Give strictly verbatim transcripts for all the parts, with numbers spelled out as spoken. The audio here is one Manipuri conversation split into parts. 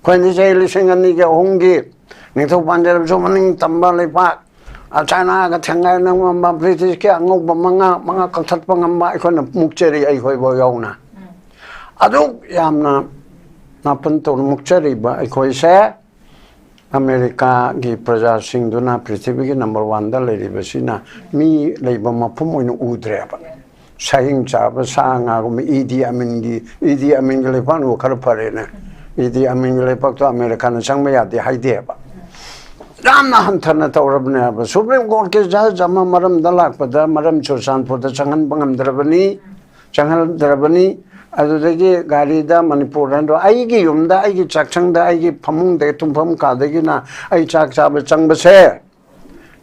ꯑꯩꯈꯣꯏꯅ ꯆꯍꯤ ꯂꯤꯁꯤꯡ ꯑꯅꯤꯒꯤ ꯑꯍꯨꯝꯒꯤ ꯅꯤꯡꯊꯧ ꯄꯥꯟꯖꯔꯕꯁꯨ ꯃꯅꯤꯡ ꯇꯝꯕ ꯂꯩꯄꯥꯛ, ꯑ, ꯆꯥꯏꯅꯥꯒ ꯊꯦꯡꯒꯥꯏꯅ ꯉꯝꯕ, ꯕ꯭ꯔꯤꯇꯤꯁꯀꯤ ꯑꯉꯧꯕ ꯃꯉꯥ ꯃꯉꯥ ꯀꯛꯊꯠꯄ ꯉꯝꯕ ꯑꯩꯈꯣꯏꯅ ꯃꯨꯛꯆꯔꯤ, ꯑꯩꯈꯣꯏꯐꯥꯎ ꯌꯥꯎꯅ꯫ ꯑꯗꯨꯛ ꯌꯥꯝꯅ ꯃꯥꯄꯟ ꯇꯧꯅ ꯃꯨꯛꯆꯔꯤꯕ ꯑꯩꯈꯣꯏꯁꯦ ꯑꯃꯦꯔꯤꯀꯥꯒꯤ ꯄ꯭ꯔꯖꯥꯁꯤꯡꯗꯨꯅ ꯄ꯭ꯔꯤꯊꯤꯕꯤꯒꯤ ꯅꯝꯕꯔ ꯋꯥꯟꯗ ꯂꯩꯔꯤꯕꯁꯤꯅ ꯃꯤ ꯂꯩꯕ ꯃꯐꯝ ꯑꯣꯏꯅ ꯎꯗ꯭ꯔꯦꯕ꯫ ꯁꯥꯍꯤꯡ ꯆꯥꯕ ꯁꯥ ꯉꯥꯒꯨꯝꯕ ꯏꯗꯤ ꯑꯃꯤꯟꯒꯤ, ꯏꯗꯤ ꯑꯃꯤꯟꯒꯤ ꯂꯩꯄꯥꯛꯅꯕꯨ ꯈꯔ ꯐꯔꯦꯅꯦ꯫ ꯏꯗꯤ ꯑꯃꯤꯟꯒꯤ ꯂꯩꯄꯥꯛꯇꯣ ꯑꯃꯦꯔꯤꯀꯥꯅ ꯆꯪꯕ ꯌꯥꯗꯦ ꯍꯥꯏꯗꯦꯕ꯫ ꯌꯥꯝꯅ ꯍꯟꯊꯅ ꯇꯧꯔꯕꯅꯦꯕ꯫ ꯁꯨꯄ꯭ꯔꯤꯝ ꯀꯣꯔꯠꯀꯤ ꯖꯖ ꯑꯃ ꯃꯔꯝꯗ ꯂꯥꯛꯄꯗ ꯃꯔꯝ ꯆꯨꯔꯆꯥꯟꯄꯨꯔꯗ ꯆꯪꯍꯟꯕ ꯉꯝꯗ꯭ꯔꯕꯅꯤ, ꯆꯪꯍꯟꯗ꯭ꯔꯕꯅꯤ꯫ ꯑꯗꯨꯗꯒꯤ ꯒꯥꯔꯤꯗ ꯃꯅꯤꯄꯨꯔꯗ ꯑꯩꯒꯤ ꯌꯨꯝꯗ, ꯑꯩꯒꯤ ꯆꯥꯛꯁꯪꯗ, ꯑꯩꯒꯤ ꯐꯃꯨꯡꯗꯒꯤ, ꯇꯨꯝꯐꯝ ꯀꯥꯗꯒꯤꯅ ꯑꯩ ꯆꯥꯛ ꯆꯥꯕ ꯆꯪꯕꯁꯦ,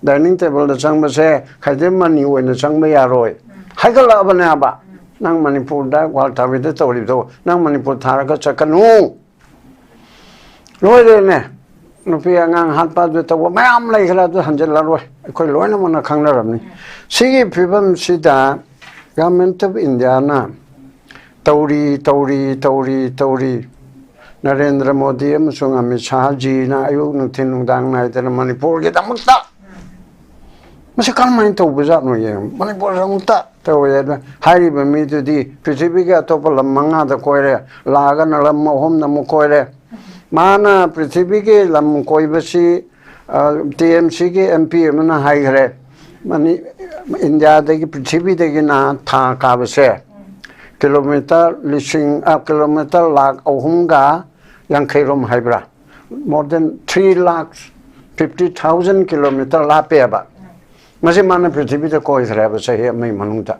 ꯗꯥꯏꯅꯤꯡ ꯇꯦꯕꯜꯗ ꯆꯪꯕꯁꯦ ꯈꯥꯏꯗꯦꯝ ꯃꯅꯤ ꯑꯣꯏꯅ ꯆꯪꯕ ꯌꯥꯔꯣꯏ ꯍꯥꯏꯒꯠꯂꯛꯑꯕꯅꯦꯕ꯫ ꯅꯪ ꯃꯅꯤꯄꯨꯔꯗ ꯒ꯭ꯋꯥꯜꯊꯥꯕꯤꯗ ꯇꯧꯔꯤꯕꯗꯣ ꯅꯪ ꯃꯅꯤꯄꯨꯔ ꯊꯥꯔꯒ ꯆꯠꯀꯅꯨ꯫ ꯂꯣꯏꯔꯦꯅꯦ꯫ ꯅꯨꯄꯤ ꯑꯉꯥꯡ ꯍꯥꯠꯄ ꯑꯗꯨ ꯇꯧꯕ ꯃꯌꯥꯝ ꯂꯩꯈ꯭ꯔꯦ, ꯑꯗꯨ ꯍꯟꯖꯤꯜꯂꯔꯣꯏ, ꯑꯩꯈꯣꯏ ꯂꯣꯏꯅꯃꯛꯅ ꯈꯪꯅꯔꯕꯅꯤ꯫ ꯁꯤꯒꯤ ꯐꯤꯕꯝꯁꯤꯗ Government of Indiaꯅ ꯇꯧꯔꯤ, ꯇꯧꯔꯤ, ꯇꯧꯔꯤ, ꯇꯧꯔꯤ꯫ ꯅꯔꯦꯟꯗ꯭ꯔ ꯃꯣꯗꯤ ꯑꯃꯁꯨꯡ ꯑꯃꯤꯠ ꯁꯥꯍꯖꯤꯅ ꯑꯌꯨꯛ ꯅꯨꯡꯊꯤꯟ ꯅꯨꯡꯗꯥꯡ ꯅꯥꯏꯗꯅ ꯃꯅꯤꯄꯨꯔꯒꯤꯗꯃꯛꯇ ꯃꯁꯤ ꯀꯔꯝꯍꯥꯏꯅ ꯇꯧꯕꯖꯥꯠꯅꯣ ꯌꯦꯡꯉꯨ꯫ ꯃꯅꯤꯄꯨꯔꯗꯃꯛꯇ ꯇꯧꯋꯦ꯫ ꯑꯗꯨ ꯍꯥꯏꯔꯤꯕ ꯃꯤꯗꯨꯗꯤ ꯄ꯭ꯔꯤꯊꯤꯕꯤꯒꯤ ꯑꯇꯣꯞꯄ ꯂꯝ ꯃꯉꯥꯗ ꯀꯣꯏꯔꯦ, ꯂꯥꯛꯑꯒꯅ ꯂꯝ ꯑꯍꯨꯝꯗ ꯑꯃꯨꯛ ꯀꯣꯏꯔꯦ꯫ ꯃꯥꯅ ꯄ꯭ꯔꯤꯊꯤꯕꯤꯒꯤ ꯂꯝ ꯀꯣꯏꯕꯁꯤ, ꯇꯤ ꯑꯦꯝ ꯁꯤꯒꯤ ꯑꯦꯝ ꯄꯤ ꯑꯃꯅ ꯍꯥꯏꯈ꯭ꯔꯦ, ꯃꯅꯤ-, ꯏꯟꯗꯤꯌꯥꯗꯒꯤ, ꯄ꯭ꯔꯤꯊꯤꯕꯤꯗꯒꯤꯅ ꯊꯥ ꯀꯥꯕꯁꯦ ꯀꯤꯂꯣꯃꯤꯇꯔ ꯂꯤꯁꯤꯡ, ꯑ, ꯀꯤꯂꯣꯃꯤꯇꯔ ꯂꯥꯈ ꯑꯍꯨꯝꯒ ꯌꯥꯡꯈꯩꯔꯣꯝ ꯍꯥꯏꯕ꯭ꯔꯥ, more than three lakh fifty thousand kilometer ꯂꯥꯞꯄꯦꯕ꯫ ꯃꯁꯤ ꯃꯥꯅ ꯄ꯭ꯔꯤꯊꯤꯕꯤꯗ ꯀꯣꯏꯈ꯭ꯔꯦꯕ ꯆꯍꯤ ꯑꯃꯒꯤ ꯃꯅꯨꯡꯗ꯫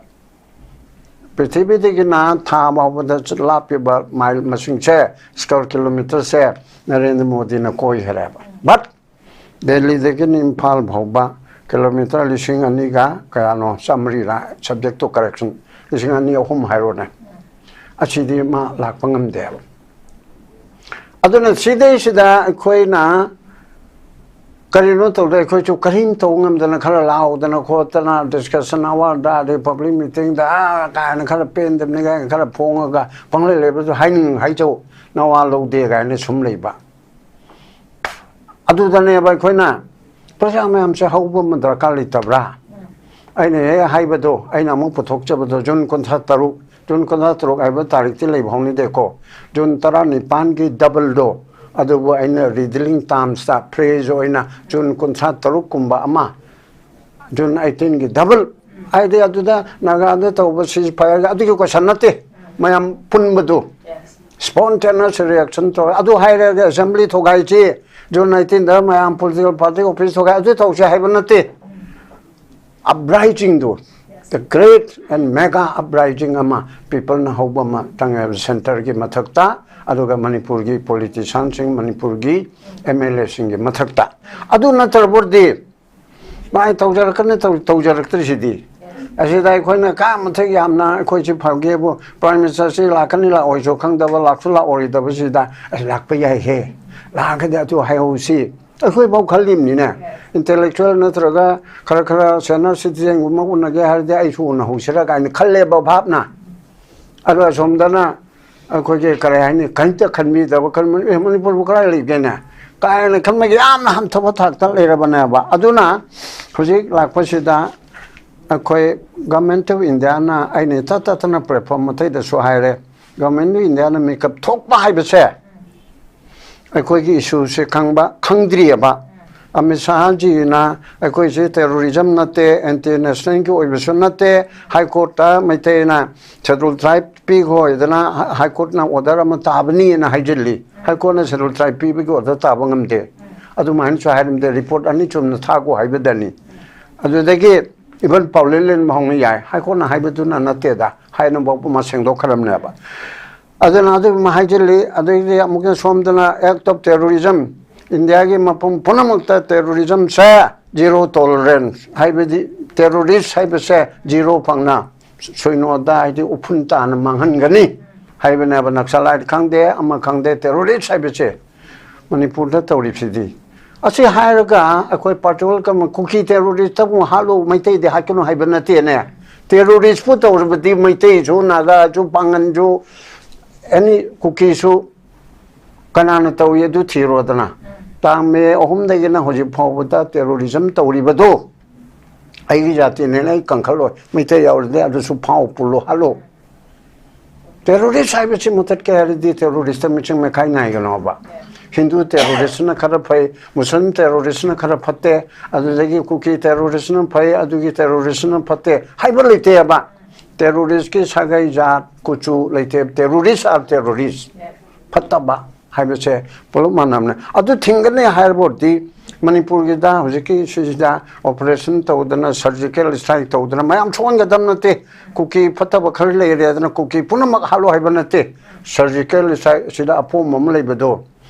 ꯄ꯭ꯔꯤꯊꯤꯕꯤꯗꯒꯤꯅ ꯊꯥ ꯐꯥꯎꯕꯗ ꯂꯥꯞꯄꯤꯕ ꯃꯥꯏꯜ ꯃꯁꯤꯡꯁꯦ, ꯁ꯭ꯀ꯭ꯋꯥꯔ ꯀꯤꯂꯣꯃꯤꯇꯔꯁꯦ ꯅꯔꯦꯟꯗ꯭ꯔ ꯃꯣꯗꯤꯅ ꯀꯣꯏꯈ꯭ꯔꯦꯕ꯫ But ꯗꯦꯜꯂꯤꯗꯒꯤꯅ ꯏꯝꯐꯥꯜ ꯐꯥꯎꯕ ꯀꯤꯂꯣꯃꯤꯇꯔ ꯂꯤꯁꯤꯡ ꯑꯅꯤꯒ ꯀꯌꯥꯅꯣ, ꯆꯥꯃꯔꯤꯔ, subject to correction, ꯂꯤꯁꯤꯡ ꯑꯅꯤ ꯑꯍꯨꯝ ꯍꯥꯏꯔꯣꯅꯦ, ꯑꯁꯤꯗꯤ ꯃꯥ ꯂꯥꯛꯄ ꯉꯝꯗꯦꯕ꯫ ꯑꯗꯨꯅ ꯁꯤꯗꯩꯁꯤꯗ ꯑꯩꯈꯣꯏꯅ ꯀꯔꯤꯅꯣ ꯇꯧꯗ ꯑꯩꯈꯣꯏꯁꯨ ꯀꯔꯤꯝ ꯇꯧ ꯉꯝꯗꯅ ꯈꯔ ꯂꯥꯎꯗꯅ ꯈꯣꯠꯇꯅ discussion hour ꯗ ꯑꯗꯩ public meeting ꯗ ꯑꯥ ꯀꯥꯏꯅ ꯈꯔ ꯄꯦꯟꯗꯕꯅꯤ ꯀꯥꯏꯅ ꯈꯔ ꯐꯣꯡꯉꯒ ꯄꯪꯂꯩ ꯂꯩꯕꯁꯨ ꯍꯥꯏꯅꯤꯡ ꯍꯥꯏꯖꯧ ꯅꯋꯥ ꯂꯧꯗꯦ ꯀꯥꯏꯅ ꯁꯨꯝ ꯂꯩꯕ꯫ ꯑꯗꯨꯗꯅꯦꯕ ꯑꯩꯈꯣꯏꯅ ꯄ꯭ꯔꯖꯥ ꯃꯌꯥꯝꯁꯦ ꯍꯧꯕ ꯑꯃ ꯗꯔꯀꯥꯔ ꯂꯩꯇꯕ꯭ꯔꯥ? ꯑꯩꯅ ꯍꯦꯛ ꯍꯥꯏꯕꯗꯣ, ꯑꯩꯅ ꯑꯃꯨꯛ ꯄꯨꯊꯣꯛꯆꯕꯗꯣ, ꯖꯨꯟ ꯀꯨꯟꯊ꯭ꯔꯥ ꯇꯔꯨꯛ, ꯖꯨꯟ ꯀꯨꯟꯊ꯭ꯔꯥ ꯇꯔꯨꯛ ꯍꯥꯏꯕ ꯇꯥꯔꯤꯛꯇꯤ ꯂꯩꯕ ꯍꯧꯅꯤꯗꯦꯀꯣ, ꯖꯨꯟ ꯇꯔꯥꯅꯤꯄꯥꯟꯒꯤ double ꯗꯣ, ꯑꯗꯨꯕꯨ ꯑꯩꯅ riddling terms ꯇ, phrase ꯑꯣꯏꯅ ꯖꯨꯟ ꯀꯨꯟꯊ꯭ꯔꯥ ꯇꯔꯨꯛ ꯀꯨꯝꯕ ꯑꯃ, ꯖꯨꯟ eighteen ꯒꯤ double, ꯍꯥꯏꯗꯤ ꯑꯗꯨꯗ ꯅꯥꯒꯥꯗ ꯇꯧꯕ ceasefire ꯑꯗꯨꯒꯤ question ꯅꯠꯇꯦ, ꯃꯌꯥꯝ ꯄꯨꯟꯕꯗꯨ꯫ Spontaneous reaction ꯇꯧꯔꯦ꯫ ꯑꯗꯨ ꯍꯥꯏꯔꯒ assembly ꯊꯣꯒꯥꯏꯁꯤ, ꯖꯨꯟ eighteen ꯗ ꯃꯌꯥꯝ political party office ꯊꯣꯒꯥꯏ, ꯑꯗꯨ ꯇꯧꯁꯦ ꯍꯥꯏꯕ ꯅꯠꯇꯦ꯫ Uprising do, the great and mega uprising ꯑꯃ, people ꯅ ꯍꯧꯕ ꯑꯃ ꯆꯪꯉꯦ, centre ꯒꯤ ꯃꯊꯛꯇ, ꯑꯗꯨꯒ ꯃꯅꯤꯄꯨꯔꯒꯤ politician ꯁꯤꯡ, ꯃꯅꯤꯄꯨꯔꯒꯤ M L A ꯁꯤꯡꯒꯤ ꯃꯊꯛꯇ꯫ ꯑꯗꯨ ꯅꯠꯇ꯭ꯔꯕꯗꯤ ꯃꯥꯏ ꯇꯧꯖꯔꯛꯀꯅꯤ, ꯇꯧ-, ꯇꯧꯖꯔꯛꯇ꯭ꯔꯤꯁꯤꯗꯤ꯫ ꯑꯁꯤꯗ ꯑꯩꯈꯣꯏꯅ ꯀꯥ ꯃꯊꯛ ꯌꯥꯝꯅ ꯑꯩꯈꯣꯏꯁꯤ ꯐꯒꯦꯕꯨ, Prime Minister ꯁꯤ ꯂꯥꯛꯀꯅꯤ ꯂꯥꯛꯑꯣꯏꯁꯨ ꯈꯪꯗꯕ, ꯂꯥꯛꯁꯨ ꯂꯥꯛꯑꯣꯏꯗꯕꯁꯤꯗ, "ꯑꯁ, ꯂꯥꯛꯄ ꯌꯥꯏꯍꯦ, ꯂꯥꯛꯑꯒꯗꯤ ꯑꯗꯨ ꯍꯥꯏꯍꯧꯁꯤ", ꯑꯩꯈꯣꯏꯐꯥꯎ ꯈꯜꯂꯤꯕꯅꯤꯅꯦ꯫ Intellectual ꯅꯠꯇ꯭ꯔꯒ ꯈꯔ ꯈꯔ senior citizen ꯒꯨꯝꯕ ꯎꯅꯒꯦ ꯍꯥꯏꯔꯗꯤ ꯑꯩꯁꯨ ꯎꯅꯍꯧꯁꯤꯔꯥ ꯀꯥꯏꯅ ꯈꯜꯂꯦꯕ ꯚꯥꯞꯅ꯫ ꯑꯗꯣ ꯑꯁꯣꯝꯗꯅ ꯑꯩꯈꯣꯏꯒꯤ ꯀꯔꯤ ꯍꯥꯏꯅꯤ, ꯀꯔꯤꯝꯇ ꯈꯟꯕꯤꯗꯕ, ꯈꯟꯕ, "ꯑꯦ, ꯃꯅꯤꯄꯨꯔꯕꯨ ꯀꯗꯥꯏ ꯂꯩꯒꯦꯅꯦ?" ꯀꯥꯏꯅ ꯈꯟꯕꯒꯤ ꯌꯥꯝꯅ ꯍꯟꯊꯕ ꯊꯥꯛꯇ ꯂꯩꯔꯕꯅꯦꯕ꯫ ꯑꯗꯨꯅ ꯍꯧꯖꯤꯛ ꯂꯥꯛꯄꯁꯤꯗ ꯑꯩꯈꯣꯏ Government of India ꯅ, ꯑꯩꯅ ꯏꯇꯠ ꯇꯠꯇꯅ platform ꯑꯇꯩꯗꯁꯨ ꯍꯥꯏꯔꯦ, Government of India ꯅ ꯃꯤꯀꯞ ꯊꯣꯛꯄ ꯍꯥꯏꯕꯁꯦ ꯑꯩꯈꯣꯏꯒꯤ issue ꯁꯦ ꯈꯪꯕ, ꯈꯪꯗ꯭ꯔꯤꯑꯕ꯫ ꯑꯃꯤꯠ ꯁꯥꯍꯖꯤꯅ ꯑꯩꯈꯣꯏꯁꯦ terrorism ꯅꯠꯇꯦ, anti national ꯒꯤ ꯑꯣꯏꯕꯁꯨ ꯅꯠꯇꯦ, High Court ꯇ ꯃꯩꯇꯩꯅ Scheduled Tribe ꯄꯤꯈꯣ ꯍꯥꯏꯗꯅ High Court ꯅ order ꯑꯃ ꯇꯥꯕꯅꯤꯅ ꯍꯥꯏꯖꯤꯜꯂꯤ꯫ High Court ꯅ Scheduled Tribe ꯄꯤꯕꯒꯤ order ꯇꯥꯕ ꯉꯝꯗꯦ꯫ ꯑꯗꯨꯃꯥꯏꯅꯁꯨ ꯍꯥꯏꯔꯝꯗꯦ, report ꯑꯅꯤ ꯆꯨꯝꯅ ꯊꯥꯈꯣ ꯍꯥꯏꯕꯗꯅꯤ꯫ ꯑꯗꯨꯗꯒꯤ even ꯄꯥꯎꯂꯦꯟ ꯂꯦꯟꯕ ꯍꯧꯅ ꯌꯥꯏ, High Court ꯅ ꯍꯥꯏꯕꯗꯨꯅ ꯅꯠꯇꯦꯗ ꯍꯥꯏꯅ ꯐꯥꯎꯕ ꯃꯥ ꯁꯦꯡꯗꯣꯛꯈ꯭ꯔꯕꯅꯦꯕ꯫ ꯑꯗꯨꯅ ꯑꯗꯨꯝ ꯍꯥꯏꯖꯤꯜꯂꯤ꯫ ꯑꯗꯩꯗꯤ ꯑꯃꯨꯛꯀ ꯁꯣꯝꯗꯅ act of terrorism, India ꯒꯤ ꯃꯐꯝ ꯄꯨꯝꯅꯃꯛꯇ terrorism ꯁꯦ zero tolerance, ꯍꯥꯏꯕꯗꯤ terrorist ꯍꯥꯏꯕꯁꯦ zero ꯐꯪꯅ ꯁꯣꯏꯅꯣꯗ, ꯍꯥꯏꯗꯤ ꯎꯐꯨꯟ ꯇꯥꯅ ꯃꯥꯡꯍꯟꯒꯅꯤ ꯍꯥꯏꯕꯅꯦꯕ꯫ Naxalite ꯈꯪꯗꯦ, ꯑꯃ ꯈꯪꯗꯦ, terrorist ꯍꯥꯏꯕꯁꯦ꯫ ꯃꯅꯤꯄꯨꯔꯗ ꯇꯧꯔꯤꯕꯁꯤꯗꯤ ꯑꯁꯤ ꯍꯥꯏꯔꯒ ꯑꯩꯈꯣꯏ ꯄꯥꯔꯇꯤꯀꯨꯂꯔ ꯀꯃ-, ꯀꯨꯀꯤ ꯇꯦꯔꯣꯔꯤꯁꯇꯕꯨ ꯍꯥꯠꯂꯨ, ꯃꯩꯇꯩꯗꯤ ꯍꯥꯠꯀꯅꯨ ꯍꯥꯏꯕ ꯅꯠꯇꯦꯅꯦ꯫ ꯇꯦꯔꯣꯔꯤꯁꯄꯨ ꯇꯧꯔꯕꯗꯤ ꯃꯩꯇꯩꯁꯨ, ꯅꯥꯒꯥꯁꯨ, ꯄꯥꯡꯒꯟꯁꯨ, ꯑꯦꯅꯤ ꯀꯨꯀꯤꯁꯨ ꯀꯅꯥꯅ ꯇꯧꯏ ꯑꯗꯨ ꯊꯤꯔꯣꯗꯅ꯫ ꯇꯥꯡ ꯃꯦ ꯑꯍꯨꯝꯗꯒꯤꯅ ꯍꯧꯖꯤꯛ ꯐꯥꯎꯕꯗ ꯇꯦꯔꯣꯔꯤꯖꯝ ꯇꯧꯔꯤꯕꯗꯨ ꯑꯩꯒꯤ ꯖꯥꯇꯤꯅꯦꯅ ꯑꯩ ꯀꯟꯈꯠꯂꯣꯏ꯫ ꯃꯩꯇꯩ ꯌꯥꯎꯔꯗꯤ ꯑꯗꯨꯁꯨ ꯐꯥꯎ ꯄꯨꯜꯂꯨ ꯍꯥꯠꯂꯨ꯫ ꯇꯦꯔꯣꯔꯤꯁ ꯍꯥꯏꯕꯁꯤ ꯃꯨꯊꯠꯀꯦ ꯍꯥꯏꯔꯗꯤ ꯇꯦꯔꯣꯔꯤꯁꯇ ꯃꯤꯆꯪ ꯃꯤꯈꯥꯏ ꯅꯥꯏꯒꯅꯣꯕ꯫ ꯍꯤꯟꯗꯨ ꯇꯦꯔꯣꯔꯤꯁꯅ ꯈꯔ ꯐꯩ, ꯃꯨꯁꯂꯤꯝ ꯇꯦꯔꯣꯔꯤꯁꯅ ꯈꯔ ꯐꯠꯇꯦ, ꯑꯗꯨꯗꯒꯤ ꯀꯨꯀꯤ ꯇꯦꯔꯣꯔꯤꯁꯅ ꯐꯩ, ꯑꯗꯨꯒꯤ ꯇꯦꯔꯣꯔꯤꯁꯅ ꯐꯠꯇꯦ ꯍꯥꯏꯕ ꯂꯩꯇꯦꯕ꯫ ꯇꯦꯔꯣꯔꯤꯁꯀꯤ ꯁꯥꯒꯩ ꯖꯥꯠ ꯀꯨꯆꯨ ꯂꯩꯇꯦ꯫ Terrorist are terrorist꯫ ꯐꯠꯇꯕ ꯍꯥꯏꯕꯁꯦ ꯄꯨꯂꯞ ꯃꯥꯟꯅꯕꯅꯦ꯫ ꯑꯗꯨ ꯊꯤꯡꯒꯅꯤ ꯍꯥꯏꯔꯕꯗꯤ ꯃꯅꯤꯄꯨꯔꯒꯤꯗ ꯍꯧꯖꯤꯛꯀꯤ ꯁꯤꯁꯤꯗ ꯑꯣꯄꯔꯦꯁꯟ ꯇꯧꯗꯅ, ꯁꯔꯖꯤꯀꯦꯜ ꯁ꯭ꯇ꯭ꯔꯥꯏꯛ ꯇꯧꯗꯅ ꯃꯌꯥꯝ ꯁꯣꯛꯍꯟꯒꯗꯕ ꯅꯠꯇꯦ꯫ ꯀꯨꯀꯤ ꯐꯠꯇꯕ ꯈꯔ ꯂꯩꯔꯦ ꯑꯗꯨꯅ ꯀꯨꯀꯤ ꯄꯨꯝꯅꯃꯛ ꯍꯥꯠꯂꯣ ꯍꯥꯏꯕ ꯅꯠꯇꯦ꯫ ꯁꯔꯖꯤꯀꯦꯜ ꯁ꯭ꯇ꯭ꯔꯥꯏꯛ ꯁꯤꯗ ꯑꯄꯣꯝꯕ ꯑꯃ ꯂꯩꯕꯗꯣ,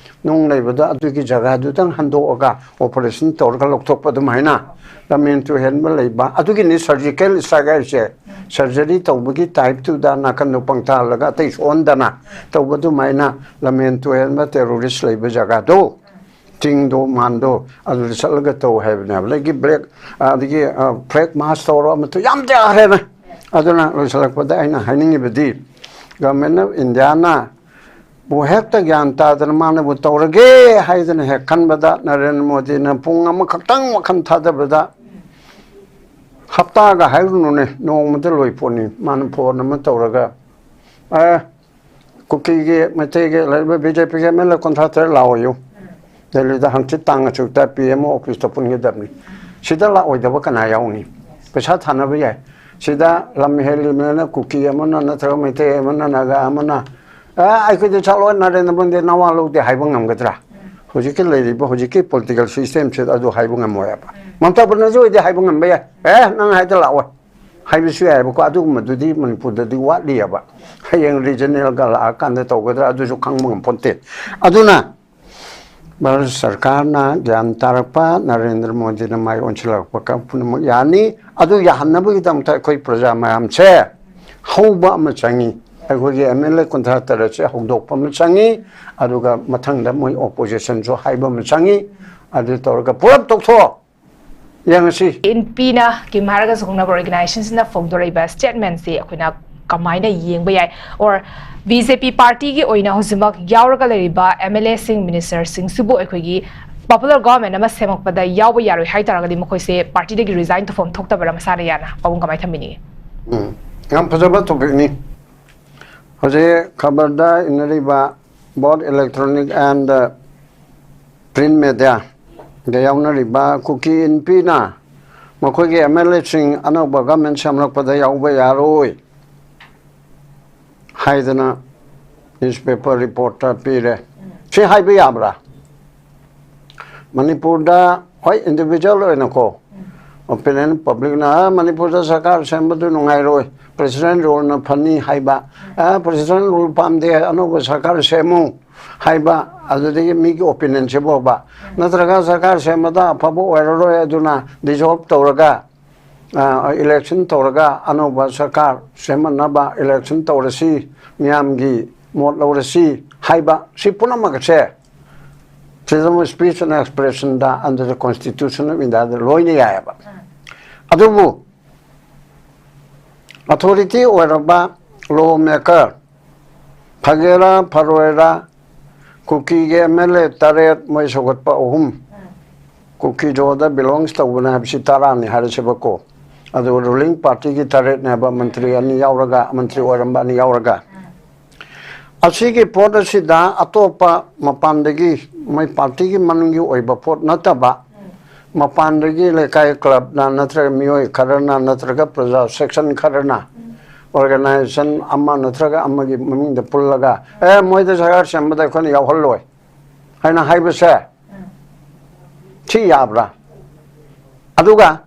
ꯅꯨꯡ ꯂꯩꯕꯗꯣ, ꯑꯗꯨꯒꯤ ꯖꯒꯥꯗꯨꯗꯪ ꯍꯟꯗꯣꯛꯑꯒ ꯑꯣꯄꯔꯦꯁꯟ ꯇꯧꯔꯒ ꯂꯧꯊꯣꯛꯄ ꯑꯗꯨꯃꯥꯏꯅ꯫ ꯂꯝꯍꯦꯟ ꯇꯨꯍꯦꯟꯕ ꯂꯩꯕ ꯑꯗꯨꯒꯤꯅꯤ ꯁꯔꯖꯤꯀꯦꯜ ꯁ꯭ꯇ꯭ꯔꯥꯏꯛ ꯍꯥꯏꯁꯦ꯫ ꯁꯔꯖꯔꯤ ꯇꯧꯕꯒꯤ ꯇꯥꯏꯞꯇꯨꯗ ꯅꯥꯀꯟꯗꯣ ꯄꯪꯊꯍꯜꯂꯒ ꯑꯇꯩ ꯁꯣꯛꯍꯟꯗꯅ ꯇꯧꯕ ꯑꯗꯨꯃꯥꯏꯅ ꯂꯝꯍꯦꯟ ꯇꯨꯍꯦꯟꯕ ꯇꯦꯔꯣꯔꯤꯁ ꯂꯩꯕ ꯖꯒꯥꯗꯣ, ꯆꯤꯡꯗꯣ ꯃꯥꯟꯗꯣ ꯑꯗꯨꯗ ꯆꯠꯂꯒ ꯇꯧ ꯍꯥꯏꯕꯅꯦꯕ꯫ ꯑꯗꯒꯤ ꯕ꯭ꯂꯦꯛ, ꯑꯗꯒꯤ, ꯑ, ꯐ꯭ꯂꯦꯛ ꯃꯥꯔꯆ ꯇꯧꯔꯣ, ꯑꯃ ꯇꯧ-, ꯌꯥꯝ ꯌꯥꯈ꯭ꯔꯦꯅ꯫ ꯑꯗꯨꯅ ꯂꯣꯏꯁꯤꯜꯂꯛꯄꯗ ꯑꯩꯅ ꯍꯥꯏꯅꯤꯡꯉꯤꯕꯗꯤ, Government of Indiaꯅ ꯕꯨ ꯍꯦꯛꯇ ꯒ꯭ꯌꯥꯟ ꯇꯥꯗꯅ ꯃꯥꯅꯕꯨ ꯇꯧꯔꯒꯦ ꯍꯥꯏꯗꯅ ꯍꯦꯛ ꯈꯟꯕꯗ ꯅꯔꯦꯟꯗ꯭ꯔ ꯃꯣꯗꯤꯅ ꯄꯨꯡ ꯑꯃꯈꯛꯇꯪ ꯋꯥꯈꯜ ꯊꯥꯗꯕꯗ ꯍꯞꯇꯥꯒ ꯍꯥꯏꯔꯨꯅꯨꯅꯦ, ꯅꯣꯡꯃꯗ ꯂꯣꯏ ꯄꯣꯠꯅꯤ꯫ ꯃꯥꯅ ꯐꯣꯟ ꯑꯃ ꯇꯧꯔꯒ, "ꯑꯦ, ꯀꯨꯀꯤꯒꯤ, ꯃꯩꯇꯩꯒꯤ ꯂꯩꯔꯤꯕ ꯕꯤ ꯖꯦ ꯄꯤꯒꯤ ꯑꯦꯝ ꯑꯦꯜ ꯑꯦ ꯀꯨꯟꯊ꯭ꯔꯥ ꯇꯔꯦꯠ ꯂꯥꯛꯑꯣꯌꯨ꯫ ꯗꯦꯜꯂꯤꯗ ꯍꯪꯆꯤꯠ ꯇꯥꯡ ꯑꯁꯨꯛꯇ ꯄꯤ ꯑꯦꯝ ꯑꯣ ꯑꯣꯐꯤꯁꯇ ꯄꯨꯟꯒꯗꯕꯅꯤ꯫ ꯁꯤꯗ ꯂꯥꯛꯑꯣꯏꯗꯕ ꯀꯅꯥ ꯌꯥꯎꯅꯤ? ꯄꯩꯁꯥ ꯊꯥꯅꯕ ꯌꯥꯏ꯫ ꯁꯤꯗ ꯂꯝ ꯍꯦꯜꯂꯤꯕꯅꯤꯅ ꯀꯨꯀꯤ ꯑꯃꯅ ꯅꯠꯇ꯭ꯔꯒ ꯃꯩꯇꯩ ꯑꯃꯅ, ꯅꯥꯒꯥ ꯑꯃꯅ, 'ꯑꯦ, ꯑꯩꯈꯣꯏꯗꯤ ꯆꯠꯂꯣꯏ, ꯅꯔꯦꯟꯗ꯭ꯔ ꯃꯣꯗꯤ ꯅꯋꯥ ꯂꯧꯗꯦ' ꯍꯥꯏꯕ ꯉꯝꯒꯗ꯭ꯔꯥ? ꯍꯧꯖꯤꯛꯀꯤ ꯂꯩꯔꯤꯕ, ꯍꯧꯖꯤꯛꯀꯤ ꯄꯣꯂꯤꯇꯤꯀꯦꯜ ꯁꯤꯁꯇꯦꯝꯁꯤꯗ ꯑꯗꯨ ꯍꯥꯏꯕ ꯉꯝꯃꯣꯏ ꯍꯥꯏꯕ꯫ ꯃꯃꯇꯥ ꯕꯅꯔꯖꯤ ꯑꯣꯏꯗꯤ ꯍꯥꯏꯕ ꯉꯝꯕ ꯌꯥꯏ, "ꯑꯦ, ꯅꯪ ꯍꯥꯏꯗ ꯂꯥꯛꯑꯣꯏ" ꯍꯥꯏꯕꯁꯨ ꯌꯥꯏꯕꯀꯣ꯫ ꯑꯗꯨꯒꯨꯝꯕꯗꯨꯗꯤ ꯃꯅꯤꯄꯨꯔꯗꯗꯤ ꯋꯥꯠꯂꯤꯑꯕ꯫ ꯍꯌꯦꯡ ꯔꯤꯖꯅꯦꯜꯒ ꯂꯥꯛꯑꯀꯥꯟꯗ ꯇꯧꯒꯗ꯭ꯔꯥ, ꯑꯗꯨꯁꯨ ꯈꯪꯕ ꯉꯝꯄꯣꯟꯇꯦ꯫ ꯑꯗꯨꯅ ꯚꯥꯔꯠ ꯁꯔꯀꯥꯔꯅ ꯒ꯭ꯌꯥꯟ ꯇꯥꯔꯛꯄ, ꯅꯔꯦꯟꯗ꯭ꯔ ꯃꯣꯗꯤꯅ ꯃꯥꯏ ꯑꯣꯟꯁꯤꯜꯂꯛꯄꯒ ꯄꯨꯝꯅꯃꯛ ꯌꯥꯅꯤ꯫ ꯑꯗꯨ ꯌꯥꯍꯟꯅꯕꯒꯤꯗꯃꯛꯇ ꯑꯩꯈꯣꯏ ꯄ꯭ꯔꯖꯥ ꯃꯌꯥꯝꯁꯦ ꯍꯧꯕ ꯑꯃ ꯆꯪꯉꯤ꯫ ꯑꯩꯈꯣꯏꯒꯤ ꯑꯦꯝ ꯑꯦꯜ ꯑꯦ ꯀꯨꯟꯊ꯭ꯔꯥ ꯇꯔꯦꯠꯁꯦ ꯍꯧꯗꯣꯛꯄ ꯑꯃ ꯆꯪꯉꯤ꯫ ꯑꯗꯨꯒ ꯃꯊꯪꯗ ꯃꯣꯏ ꯑꯣꯄꯣꯖꯤꯁꯟꯁꯨ ꯍꯥꯏꯕ ꯑꯃ ꯆꯪꯉꯤ꯫ ꯑꯗꯨ ꯇꯧꯔꯒ ꯄꯨꯂꯞ ꯇꯧꯊꯣꯛꯑꯣ꯫ ꯌꯦꯡꯉꯁꯤ꯫ ꯏꯟꯄꯤꯅ ꯀꯤꯝ ꯍꯥꯏꯔꯒꯁꯨ ꯈꯪꯅꯕ ꯑꯣꯔꯒꯅꯥꯏꯖꯦꯁꯟꯁꯤꯅ ꯐꯣꯡꯗꯣꯔꯛꯏꯕ ꯁ꯭ꯇꯦꯠꯃꯦꯟꯁꯤ ꯑꯩꯈꯣꯏꯅ ꯀꯃꯥꯏꯅ ꯌꯦꯡꯕ ꯌꯥꯏ? ꯑꯣꯔ ꯕꯤ ꯖꯦ ꯄꯤ ꯄꯥꯔꯇꯤꯒꯤ ꯑꯣꯏꯅ ꯍꯧꯖꯤꯛꯃꯛ ꯌꯥꯎꯔꯒ ꯂꯩꯔꯤꯕ ꯑꯦꯝ ꯑꯦꯜ ꯑꯦꯁꯤꯡ, ꯃꯤꯅꯤꯁꯇꯔꯁꯤꯡꯁꯤꯕꯨ ꯑꯩꯈꯣꯏꯒꯤ ꯄꯣꯄꯨꯂꯔ ꯒꯣꯚꯔꯟꯃꯦꯟ ꯑꯃ ꯁꯦꯝꯃꯛꯄꯗ ꯌꯥꯎꯕ ꯌꯥꯔꯣꯏ ꯍꯥꯏ ꯇꯥꯔꯒꯗꯤ ꯃꯈꯣꯏꯁꯦ ꯄꯥꯔꯇꯤꯗꯒꯤ ꯔꯤꯖꯥꯏꯟ ꯇꯧꯐꯝ ꯊꯣꯛꯇꯕꯔꯥ? ꯃꯁꯥꯅ ꯌꯥꯅ ꯄꯥꯎꯈꯨꯝ ꯀꯃꯥꯏꯅ ꯊꯝꯕꯤꯅꯤꯡꯉꯤ? ꯎꯝ, ꯌꯥꯝ ꯐꯖꯕ ꯇꯣꯄꯤꯛꯅꯤ꯫ ꯍꯧꯖꯤꯛ ꯈꯕꯔꯗ ꯏꯟꯅꯔꯤꯕ both electronic and print media ꯗ ꯌꯥꯎꯅꯔꯤꯕ ꯀꯨꯀꯤ ꯏꯟꯄꯤꯅ ꯃꯈꯣꯏꯒꯤ ꯑꯦꯝ ꯑꯦꯜ ꯑꯦꯁꯤꯡ ꯑꯅꯧꯕ ꯒꯚꯔꯟꯃꯦꯟ ꯁꯦꯝꯂꯛꯄꯗ ꯌꯥꯎꯕ ꯌꯥꯔꯣꯏ ꯍꯥꯏꯗꯅ ꯅ꯭ꯌꯨꯁꯄꯦꯄꯔ ꯔꯤꯄꯣꯔꯠꯇ ꯄꯤꯔꯦ꯫ ꯁꯤ ꯍꯥꯏꯕ ꯌꯥꯕ꯭ꯔꯥ? ꯃꯅꯤꯄꯨꯔꯗ ꯍꯣꯏ, ꯏꯟꯗꯤꯕꯤꯖꯨꯋꯦꯜ ꯑꯣꯏꯅꯀꯣ, ꯑꯣꯄꯤꯅꯤꯌꯟ ꯄꯕ꯭ꯂꯤꯛꯅ "ꯑ, ꯃꯅꯤꯄꯨꯔꯗ ꯁꯔꯀꯥꯔ ꯁꯦꯝꯕꯗꯨ ꯅꯨꯡꯉꯥꯏꯔꯣꯏ, ꯄ꯭ꯔꯦꯁꯤꯗꯦꯟ ꯔꯨꯜꯅ ꯐꯅꯤ" ꯍꯥꯏꯕ, "ꯑ, ꯄ꯭ꯔꯦꯁꯤꯗꯦꯟ ꯔꯨꯜ ꯄꯥꯝꯗꯦ, ꯑꯅꯧꯕ ꯁꯔꯀꯥꯔ ꯁꯦꯝꯃꯨ" ꯍꯥꯏꯕ, ꯑꯗꯨꯗꯒꯤ ꯃꯤꯒꯤ ꯑꯣꯄꯤꯅꯤꯌꯟꯁꯤ ꯐꯥꯎꯕ, ꯅꯠꯇ꯭ꯔꯒ ꯁꯔꯀꯥꯔ ꯁꯦꯝꯕꯗ ꯑꯐꯕ ꯑꯣꯏꯔꯔꯣꯏ, ꯑꯗꯨꯅ ꯗꯤꯖꯣꯜꯕ ꯇꯧꯔꯒ, ꯏꯂꯦꯛꯁꯟ ꯇꯧꯔꯒ ꯑꯅꯧꯕ ꯁꯔꯀꯥꯔ ꯁꯦꯝꯃꯛꯅꯕ ꯏꯂꯦꯛꯁꯟ ꯇꯧꯔꯁꯤ, ꯃꯤꯌꯥꯝꯒꯤ ꯃꯣꯠ ꯂꯧꯔꯁꯤ ꯍꯥꯏꯕ, ꯁꯤ ꯄꯨꯝꯅꯃꯛ ꯑꯁꯦ freedom of speech and expression the under the Constitution of India ꯗ ꯂꯣꯏꯅ ꯌꯥꯏꯑꯕ꯫ ꯑꯗꯨꯕꯨ ꯑꯣꯊꯣꯔꯤꯇꯤ ꯑꯣꯏꯔꯕ ꯂꯣ ꯃꯦꯀꯔ ꯐꯒꯦꯔꯥ ꯐꯔꯣꯏꯔꯥ, ꯀꯨꯀꯤꯒꯤ ꯑꯦꯝ ꯑꯦꯜ ꯑꯦ ꯇꯔꯦꯠ, ꯃꯣꯏ ꯁꯧꯒꯠꯄ ꯑꯍꯨꯝ, ꯀꯨꯀꯤ ꯖꯣꯗ ꯕꯤꯂꯣꯡꯁ ꯇꯧꯕꯅꯦ ꯍꯥꯏꯕꯁꯤ ꯇꯔꯥꯅꯤ ꯍꯥꯏꯔꯁꯦꯕꯀꯣ꯫ ꯑꯗꯨꯒ ꯔꯨꯂꯤꯡ ꯄꯥꯔꯇꯤꯒꯤ ꯇꯔꯦꯠꯅꯦꯕ, ꯃꯟꯇ꯭ꯔꯤ ꯑꯅꯤ ꯌꯥꯎꯔꯒ, ꯃꯟꯇ꯭ꯔꯤ ꯑꯣꯏꯔꯝꯕ ꯑꯅꯤ ꯌꯥꯎꯔꯒ꯫ ꯑꯁꯤꯒꯤ ꯄꯣꯠ ꯑꯁꯤꯗ ꯑꯇꯣꯞꯄ ꯃꯄꯥꯟꯗꯒꯤ, ꯃꯣꯏ ꯄꯥꯔꯇꯤꯒꯤ ꯃꯅꯨꯡꯒꯤ ꯑꯣꯏꯕ ꯄꯣꯠ ꯅꯠꯇꯕ, ꯃꯄꯥꯟꯗꯒꯤ ꯂꯩꯀꯥꯏ ꯀ꯭ꯂꯕꯅ ꯅꯠꯇ꯭ꯔꯒ ꯃꯤꯑꯣꯏ ꯈꯔꯅ ꯅꯠꯇ꯭ꯔꯒ ꯄ꯭ꯔꯖꯥ ꯁꯦꯛꯁꯟ ꯈꯔꯅ ꯑꯣꯔꯒꯅꯥꯏꯖꯦꯁꯟ ꯑꯃ ꯅꯠꯇ꯭ꯔꯒ ꯑꯃꯒꯤ ꯃꯃꯤꯡꯗ ꯄꯨꯜꯂꯒ, "ꯑꯦ, ꯃꯣꯏꯗ ꯁꯔꯀꯥꯔ ꯁꯦꯝꯕꯗ ꯑꯩꯈꯣꯏꯅ ꯌꯥꯎꯍꯜꯂꯣꯏ" ꯍꯥꯏꯅ ꯍꯥꯏꯕꯁꯦ, ꯁꯤ ꯌꯥꯕ꯭ꯔꯥ? ꯑꯗꯨꯒ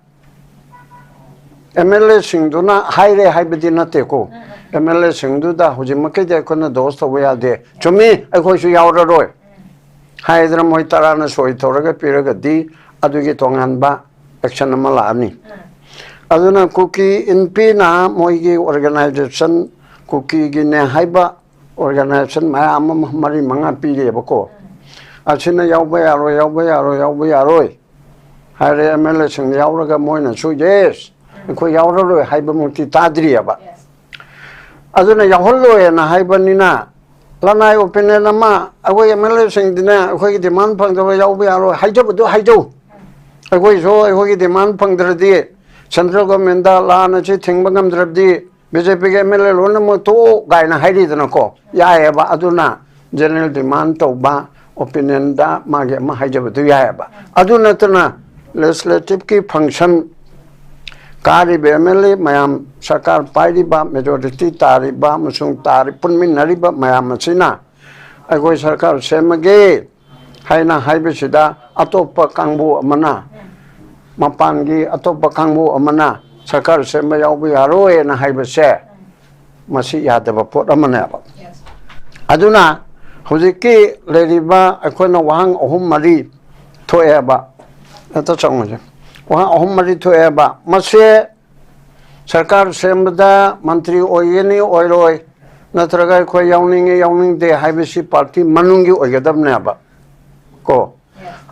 ꯑꯦꯝ ꯑꯦꯜ ꯑꯦꯁꯤꯡꯗꯨꯅ ꯍꯥꯏꯔꯦ ꯍꯥꯏꯕꯗꯤ ꯅꯠꯇꯦꯀꯣ꯫ ꯑꯦꯝ ꯑꯦꯜ ꯑꯦꯁꯤꯡꯗꯨꯗ ꯍꯧꯖꯤꯛꯃꯛꯀꯤꯗꯤ ꯑꯩꯈꯣꯏꯅ ꯗꯣꯁ ꯇꯧꯕ ꯌꯥꯗꯦ, ꯆꯨꯝꯃꯤ, ꯑꯩꯈꯣꯏꯁꯨ ꯌꯥꯎꯔꯔꯣꯏ ꯍꯥꯏꯗꯅ ꯃꯣꯏ ꯇꯔꯥꯅ ꯁꯣꯏ ꯇꯧꯔꯒ ꯄꯤꯔꯒꯗꯤ ꯑꯗꯨꯒꯤ ꯇꯣꯉꯥꯟꯕ ꯑꯦꯛꯁꯟ ꯑꯃ ꯂꯥꯛꯑꯅꯤ꯫ ꯑꯗꯨꯅ ꯀꯨꯀꯤ ꯏꯟꯄꯤꯅ ꯃꯣꯏꯒꯤ ꯑꯣꯔꯒꯅꯥꯏꯖꯦꯁꯟ ꯀꯨꯀꯤꯒꯤꯅꯦ ꯍꯥꯏꯕ organization ꯃꯌꯥꯝ ꯑꯃ ꯃꯔꯤ ꯃꯉꯥ ꯄꯤꯔꯤꯑꯕꯀꯣ꯫ ꯑꯁꯤꯅ ꯌꯥꯎꯕ ꯌꯥꯔꯣꯏ, ꯌꯥꯎꯕ ꯌꯥꯔꯣꯏ, ꯌꯥꯎꯕ ꯌꯥꯔꯣꯏ ꯍꯥꯏꯔꯦ꯫ ꯑꯦꯝ ꯑꯦꯜ ꯑꯦꯁꯤꯡ ꯌꯥꯎꯔꯒ ꯃꯣꯏꯅꯁꯨ "ꯌꯦꯁ, ꯑꯩꯈꯣꯏ ꯌꯥꯎꯔꯔꯣꯏ" ꯍꯥꯏꯕꯃꯛꯇꯤ ꯇꯥꯗ꯭ꯔꯤꯑꯕ꯫ ꯑꯗꯨꯅ ꯌꯥꯎꯍꯜꯂꯣꯏꯅ ꯍꯥꯏꯕꯅꯤꯅ, ꯂꯅꯥꯏ ꯑꯣꯄꯤꯅꯤꯌꯟ ꯑꯃ, ꯑꯩꯈꯣꯏ ꯑꯦꯝ ꯑꯦꯜ ꯑꯦꯁꯤꯡꯗꯨꯅ "ꯑꯩꯈꯣꯏꯒꯤ ꯗꯤꯃꯥꯟ ꯐꯪꯗꯕ ꯌꯥꯎꯕ ꯌꯥꯔꯣꯏ" ꯍꯥꯏꯖꯕꯗꯨ ꯍꯥꯏꯖꯧ꯫ ꯑꯩꯈꯣꯏꯁꯨ ꯑꯩꯈꯣꯏꯒꯤ ꯗꯤꯃꯥꯟ ꯐꯪꯗ꯭ꯔꯗꯤ, ꯁꯦꯟꯇ꯭ꯔꯦꯜ ꯒꯣꯔꯃꯦꯟꯗ ꯂꯥꯟ ꯑꯁꯤ ꯊꯤꯡꯕ ꯉꯝꯗ꯭ꯔꯕꯗꯤ, ꯕꯤ ꯖꯦ ꯄꯤꯒꯤ ꯑꯦꯝ ꯑꯦꯜ ꯑꯦ ꯂꯣꯏꯅꯃꯛ ꯇꯣꯛꯑꯣ ꯀꯥꯏꯅ ꯍꯥꯏꯔꯤꯗꯅꯀꯣ꯫ ꯌꯥꯏꯑꯕ꯫ ꯑꯗꯨꯅ ꯖꯦꯅꯔꯦꯜ ꯗꯤꯃꯥꯟ ꯇꯧꯕ, ꯑꯣꯄꯤꯅꯤꯌꯟꯗ ꯃꯥꯒꯤ ꯑꯃ ꯍꯥꯏꯖꯕꯗꯨ ꯌꯥꯏꯑꯕ꯫ ꯑꯗꯨ ꯅꯠꯇꯅ ꯂꯦꯖꯤꯁꯂꯦꯇꯤꯚꯀꯤ ꯐꯪꯁꯟ ꯀꯥꯔꯤꯕ ꯑꯦꯝ ꯑꯦꯜ ꯑꯦ ꯃꯌꯥꯝ, ꯁꯔꯀꯥꯔ ꯄꯥꯏꯔꯤꯕ, ꯃꯦꯖꯣꯔꯤꯇꯤ ꯇꯥꯔꯤꯕ ꯑꯃꯁꯨꯡ ꯇꯥꯔꯤ, ꯄꯨꯟꯃꯤꯟꯅꯔꯤꯕ ꯃꯌꯥꯝ ꯑꯁꯤꯅ ꯑꯩꯈꯣꯏ ꯁꯔꯀꯥꯔ ꯁꯦꯝꯃꯒꯦ ꯍꯥꯏꯅ ꯍꯥꯏꯕꯁꯤꯗ, ꯑꯇꯣꯞꯄ ꯀꯥꯡꯕꯨ ꯑꯃꯅ, ꯃꯄꯥꯟꯒꯤ ꯑꯇꯣꯞꯄ ꯀꯥꯡꯕꯨ ꯑꯃꯅ ꯁꯔꯀꯥꯔ ꯁꯦꯝꯕ ꯌꯥꯎꯕ ꯌꯥꯔꯣꯏꯅ ꯍꯥꯏꯕꯁꯦ, ꯃꯁꯤ ꯌꯥꯗꯕ ꯄꯣꯠ ꯑꯃꯅꯦꯕ꯫ ꯑꯗꯨꯅ ꯍꯧꯖꯤꯛꯀꯤ ꯂꯩꯔꯤꯕ ꯑꯩꯈꯣꯏꯅ ꯋꯥꯍꯪ ꯑꯍꯨꯝ ꯃꯔꯤ ꯊꯣꯛꯑꯦꯕ, ꯍꯦꯛꯇ ꯆꯪꯉꯨꯁꯦ꯫ ꯋꯥꯍꯪ ꯑꯍꯨꯝ ꯃꯔꯤ ꯊꯣꯛꯑꯦꯕ꯫ ꯃꯁꯦ ꯁꯔꯀꯥꯔ ꯁꯦꯝꯕꯗ ꯃꯟꯇ꯭ꯔꯤ ꯑꯣꯏꯒꯅꯤ ꯑꯣꯏꯔꯣꯏ, ꯅꯠꯇ꯭ꯔꯒ ꯑꯩꯈꯣꯏ ꯌꯥꯎꯅꯤꯡꯉꯤ ꯌꯥꯎꯅꯤꯡꯗꯦ ꯍꯥꯏꯕꯁꯤ ꯄꯥꯔꯇꯤ ꯃꯅꯨꯡꯒꯤ ꯑꯣꯏꯒꯗꯕꯅꯦꯕ ꯀꯣ꯫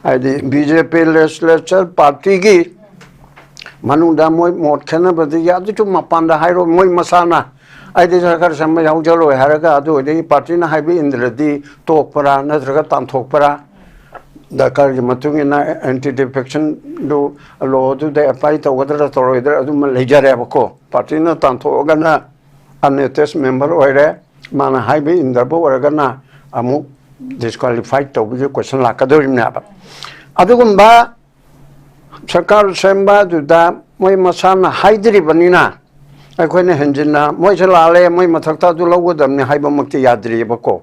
ꯍꯥꯏꯗꯤ ꯕꯤ ꯖꯦ ꯄꯤ ꯂꯦꯖꯤꯁꯂꯦꯆꯔ ꯄꯥꯔꯇꯤꯒꯤ ꯃꯅꯨꯡꯗ ꯃꯣꯏ ꯃꯣꯠ ꯈꯦꯠꯅꯕꯗꯒꯤ ꯑꯗꯨꯁꯨ ꯃꯄꯥꯟꯗ ꯍꯥꯏꯔꯣ, ꯃꯣꯏ ꯃꯁꯥꯅ "ꯑꯩꯗꯤ ꯁꯔꯀꯥꯔ ꯁꯦꯝꯕ ꯌꯥꯎꯖꯔꯣꯏ" ꯍꯥꯏꯔꯒ ꯑꯗꯨ ꯑꯣꯏꯔꯗꯤ ꯄꯥꯔꯇꯤꯅ ꯍꯥꯏꯕ ꯏꯟꯗ꯭ꯔꯗꯤ ꯇꯣꯛꯄ꯭ꯔꯥ ꯅꯠꯇ꯭ꯔꯒ ꯇꯥꯟꯊꯣꯛꯄ꯭ꯔꯥ? ꯗꯔꯀꯥꯔꯒꯤ ꯃꯇꯨꯡ ꯏꯟꯅ ꯑꯦꯟꯇꯤ ꯗꯤꯐꯦꯛꯁꯟꯗꯨ, ꯂꯣꯗꯨꯗ ꯑꯦꯄ꯭ꯂꯥꯏ ꯇꯧꯒꯗ꯭ꯔꯥ ꯇꯧꯔꯣꯏꯗ꯭ꯔꯥ ꯑꯗꯨꯃ ꯂꯩꯖꯔꯦꯕꯀꯣ꯫ ꯄꯥꯔꯇꯤꯅ ꯇꯥꯟꯊꯣꯛꯑꯒꯅ ꯑꯟꯑꯦꯇꯦꯆ ꯃꯦꯝꯕꯔ ꯑꯣꯏꯔꯦ, ꯃꯥꯅ ꯍꯥꯏꯕ ꯏꯟꯗꯕ ꯑꯣꯏꯔꯒꯅ ꯑꯃꯨꯛ ꯗꯤꯁꯀ꯭ꯋꯥꯂꯤꯐꯥꯏ ꯇꯧꯕꯒꯤ ꯀꯣꯏꯁꯟ ꯂꯥꯛꯀꯗꯧꯔꯤꯕꯅꯦꯕ꯫ ꯑꯗꯨꯒꯨꯝꯕ ꯁꯔꯀꯥꯔ ꯁꯦꯝꯕ ꯑꯗꯨꯗ ꯃꯣꯏ ꯃꯁꯥꯅ ꯍꯥꯏꯗ꯭ꯔꯤꯕꯅꯤꯅ, ꯑꯩꯈꯣꯏꯅ ꯍꯦꯟꯖꯤꯟꯅ "ꯃꯣꯏꯁꯦ ꯂꯥꯜꯂꯦ, ꯃꯣꯏ ꯃꯊꯛꯇ ꯑꯗꯨ ꯂꯧꯒꯗꯕꯅꯤ" ꯍꯥꯏꯕꯃꯛꯇꯤ ꯌꯥꯗ꯭ꯔꯤꯑꯕꯀꯣ꯫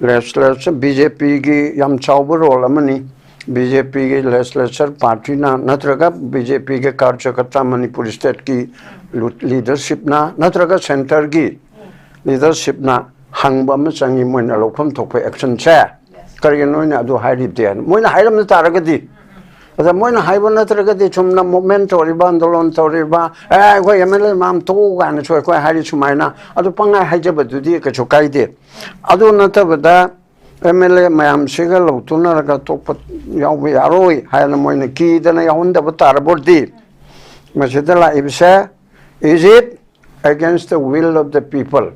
ꯂꯦꯖꯤꯁꯂꯦꯆꯔ, ꯕꯤ ꯖꯦ ꯄꯤꯒꯤ ꯌꯥꯝ ꯆꯥꯎꯕ ꯔꯣꯜ ꯑꯃꯅꯤ꯫ ꯕꯤ ꯖꯦ ꯄꯤꯒꯤ ꯂꯦꯖꯤꯁꯂꯦꯆꯔ ꯄꯥꯔꯇꯤꯅ ꯅꯠꯇ꯭ꯔꯒ ꯕꯤ ꯖꯦ ꯄꯤꯒꯤ ꯀꯥꯔꯖꯀꯔꯇꯥ ꯃꯅꯤꯄꯨꯔ ꯁ꯭ꯇꯦꯠꯀꯤ ꯂꯤꯗꯔꯁꯤꯞꯅ ꯅꯠꯇ꯭ꯔꯒ ꯁꯦꯟꯇꯔꯒꯤ ꯂꯤꯗꯔꯁꯤꯞꯅ ꯍꯪꯕ ꯑꯃ ꯆꯪꯉꯤ, ꯃꯣꯏꯅ ꯂꯧꯐꯝ ꯊꯣꯛꯄ ꯑꯦꯛꯁꯟꯁꯦ ꯀꯔꯤꯒꯤꯅꯣ ꯅꯣꯏꯅ ꯑꯗꯨ ꯍꯥꯏꯔꯤꯕꯗꯤ ꯍꯥꯏꯅ꯫ ꯃꯣꯏꯅ ꯍꯥꯏꯔꯝꯕ ꯇꯥꯔꯒꯗꯤ ꯑꯗ ꯃꯣꯏꯅ ꯍꯥꯏꯕ ꯅꯠꯇ꯭ꯔꯒꯗꯤ ꯁꯨꯝꯅ ꯃꯨꯞꯃꯦꯟ ꯇꯧꯔꯤꯕ, ꯑꯟꯗꯣꯂꯟ ꯇꯧꯔꯤꯕ, "ꯑꯦ, ꯑꯩꯈꯣꯏ ꯑꯦꯝ ꯑꯦꯜ ꯑꯦ ꯃꯌꯥꯝ ꯊꯣꯛꯎ" ꯀꯥꯏꯅꯁꯨ ꯑꯩꯈꯣꯏ ꯍꯥꯏꯔꯤ ꯁꯨꯃꯥꯏꯅ, ꯑꯗꯨ ꯄꯪꯍꯥꯏ ꯍꯥꯏꯖꯕꯗꯨꯗꯤ ꯀꯩꯁꯨ ꯀꯥꯏꯗꯦ꯫ ꯑꯗꯨ ꯅꯠꯇꯕꯗ ꯑꯦꯝ ꯑꯦꯜ ꯑꯦ ꯃꯌꯥꯝꯁꯤꯒ ꯂꯧꯊꯣꯛꯅꯔꯒ ꯑꯇꯣꯞꯄ ꯌꯥꯎꯕ ꯌꯥꯔꯣꯏ ꯍꯥꯏꯅ ꯃꯣꯏꯅ ꯀꯤꯗꯅ ꯌꯥꯎꯍꯟꯗꯕ ꯇꯥꯔꯕꯗꯤ, ꯃꯁꯤꯗ ꯂꯥꯛꯏꯕꯁꯦ, is it against the will of the people?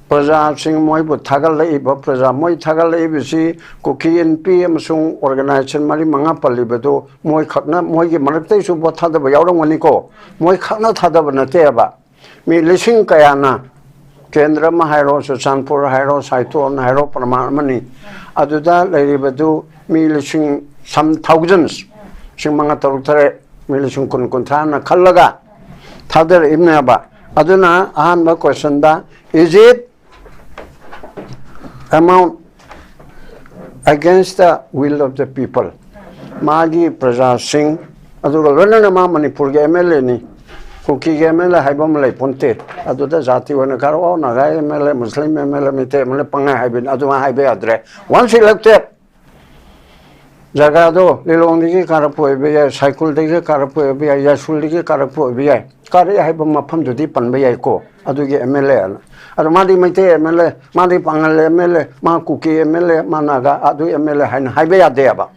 ꯄ꯭ꯔꯖꯥꯁꯤꯡ ꯃꯣꯏꯕꯨ ꯊꯥꯒꯠꯂꯛꯏꯕ, ꯄ꯭ꯔꯖꯥ ꯃꯣꯏ ꯊꯥꯒꯠꯂꯛꯏꯕꯁꯤ ꯀꯨꯀꯤ, ꯏꯟꯄꯤ ꯑꯃꯁꯨꯡ ꯑꯣꯔꯒꯅꯥꯏꯖꯦꯁꯟ ꯃꯔꯤ ꯃꯉꯥ ꯄꯜꯂꯤꯕꯗꯨ ꯃꯣꯏ ꯈꯛꯅ, ꯃꯣꯏꯒꯤ ꯃꯔꯛꯇꯩꯁꯨ ꯚꯣꯠ ꯊꯥꯗꯕ ꯌꯥꯎꯔꯝꯒꯅꯤꯀꯣ꯫ ꯃꯣꯏ ꯈꯛꯅ ꯊꯥꯗꯕ ꯅꯠꯇꯦꯕ꯫ ꯃꯤ ꯂꯤꯁꯤꯡ ꯀꯌꯥꯅ, ꯀꯦꯟꯗ꯭ꯔ ꯑꯃ ꯍꯥꯏꯔꯣ, ꯆꯨꯔꯆꯥꯟꯄꯨꯔ ꯍꯥꯏꯔꯣ, ꯁꯥꯏꯇꯣꯟ ꯍꯥꯏꯔꯣ, ꯄ꯭ꯔꯃꯥꯟ ꯑꯃꯅꯤ꯫ ꯑꯗꯨꯗ ꯂꯩꯔꯤꯕꯗꯨ ꯃꯤ ꯂꯤꯁꯤꯡ some thousands, ꯂꯤꯁꯤꯡ ꯃꯉꯥ, ꯇꯔꯨꯛ, ꯇꯔꯦꯠ, ꯃꯤ ꯂꯤꯁꯤꯡ ꯀꯨꯟ, ꯀꯨꯟꯊ꯭ꯔꯥꯅ ꯈꯜꯂꯒ ꯊꯥꯗꯔꯛꯏꯕꯅꯦꯕ꯫ ꯑꯗꯨꯅ ꯑꯍꯥꯟꯕ questionꯗ, is it amount against the will of the people? ꯃꯥꯒꯤ ꯄ꯭ꯔꯖꯥꯁꯤꯡ, ꯑꯗꯨꯒ ꯂꯣꯏꯅꯅ ꯃꯥ ꯃꯅꯤꯄꯨꯔꯒꯤ ꯑꯦꯝ ꯑꯦꯜ ꯑꯦꯅꯤ, ꯀꯨꯀꯤꯒꯤ ꯑꯦꯝ ꯑꯦꯜ ꯑꯦ ꯍꯥꯏꯕ ꯑꯃ ꯂꯩ ꯄꯣꯟꯇꯦ꯫ ꯑꯗꯨꯗ ꯖꯥꯇꯤ ꯑꯣꯏꯅ ꯈꯥꯏꯔꯛꯑꯣ, Naga M L A, Muslim M L A, Meitei M L A ꯄꯪꯍꯥꯏ ꯍꯥꯏꯕꯅꯤ, ꯑꯗꯨꯃꯥꯏꯅ ꯍꯥꯏꯕ ꯌꯥꯗ꯭ꯔꯦ꯫ Once elected, ꯖꯒꯥꯗꯣ ꯂꯤꯂꯣꯡꯗꯒꯤ ꯀꯥꯔꯛꯄ ꯑꯣꯏꯕ ꯌꯥꯏ, ꯁꯥꯏꯀꯨꯜꯗꯒꯤ ꯀꯥꯔꯛꯄ ꯑꯣꯏꯕ ꯌꯥꯏ, ꯌꯥꯏꯁ꯭ꯀꯨꯜꯗꯒꯤ ꯀꯥꯔꯛꯄ ꯑꯣꯏꯕ ꯌꯥꯏ꯫ ꯀꯥꯔꯛꯑꯦ ꯍꯥꯏꯕ ꯃꯐꯝꯗꯨꯗꯤ ꯄꯟꯕ ꯌꯥꯏꯀꯣ, ꯑꯗꯨꯒꯤ ꯑꯦꯝ ꯑꯦꯜ ꯑꯦ ꯑꯅ꯫ ꯑꯗꯣ ꯃꯥꯗꯤ ꯃꯩꯇꯩ ꯑꯦꯝ ꯑꯦꯜ ꯑꯦ, ꯃꯥꯗꯤ ꯄꯥꯉꯜ ꯑꯦꯝ ꯑꯦꯜ ꯑꯦ, ꯃꯥ ꯀꯨꯀꯤ ꯑꯦꯝ ꯑꯦꯜ ꯑꯦ, ꯃꯥ ꯅꯥꯒꯥ ꯑꯗꯨ ꯑꯦꯝ ꯑꯦꯜ ꯑꯦ ꯍꯥꯏꯅ ꯍꯥꯏꯕ ꯌꯥꯗꯦꯕ꯫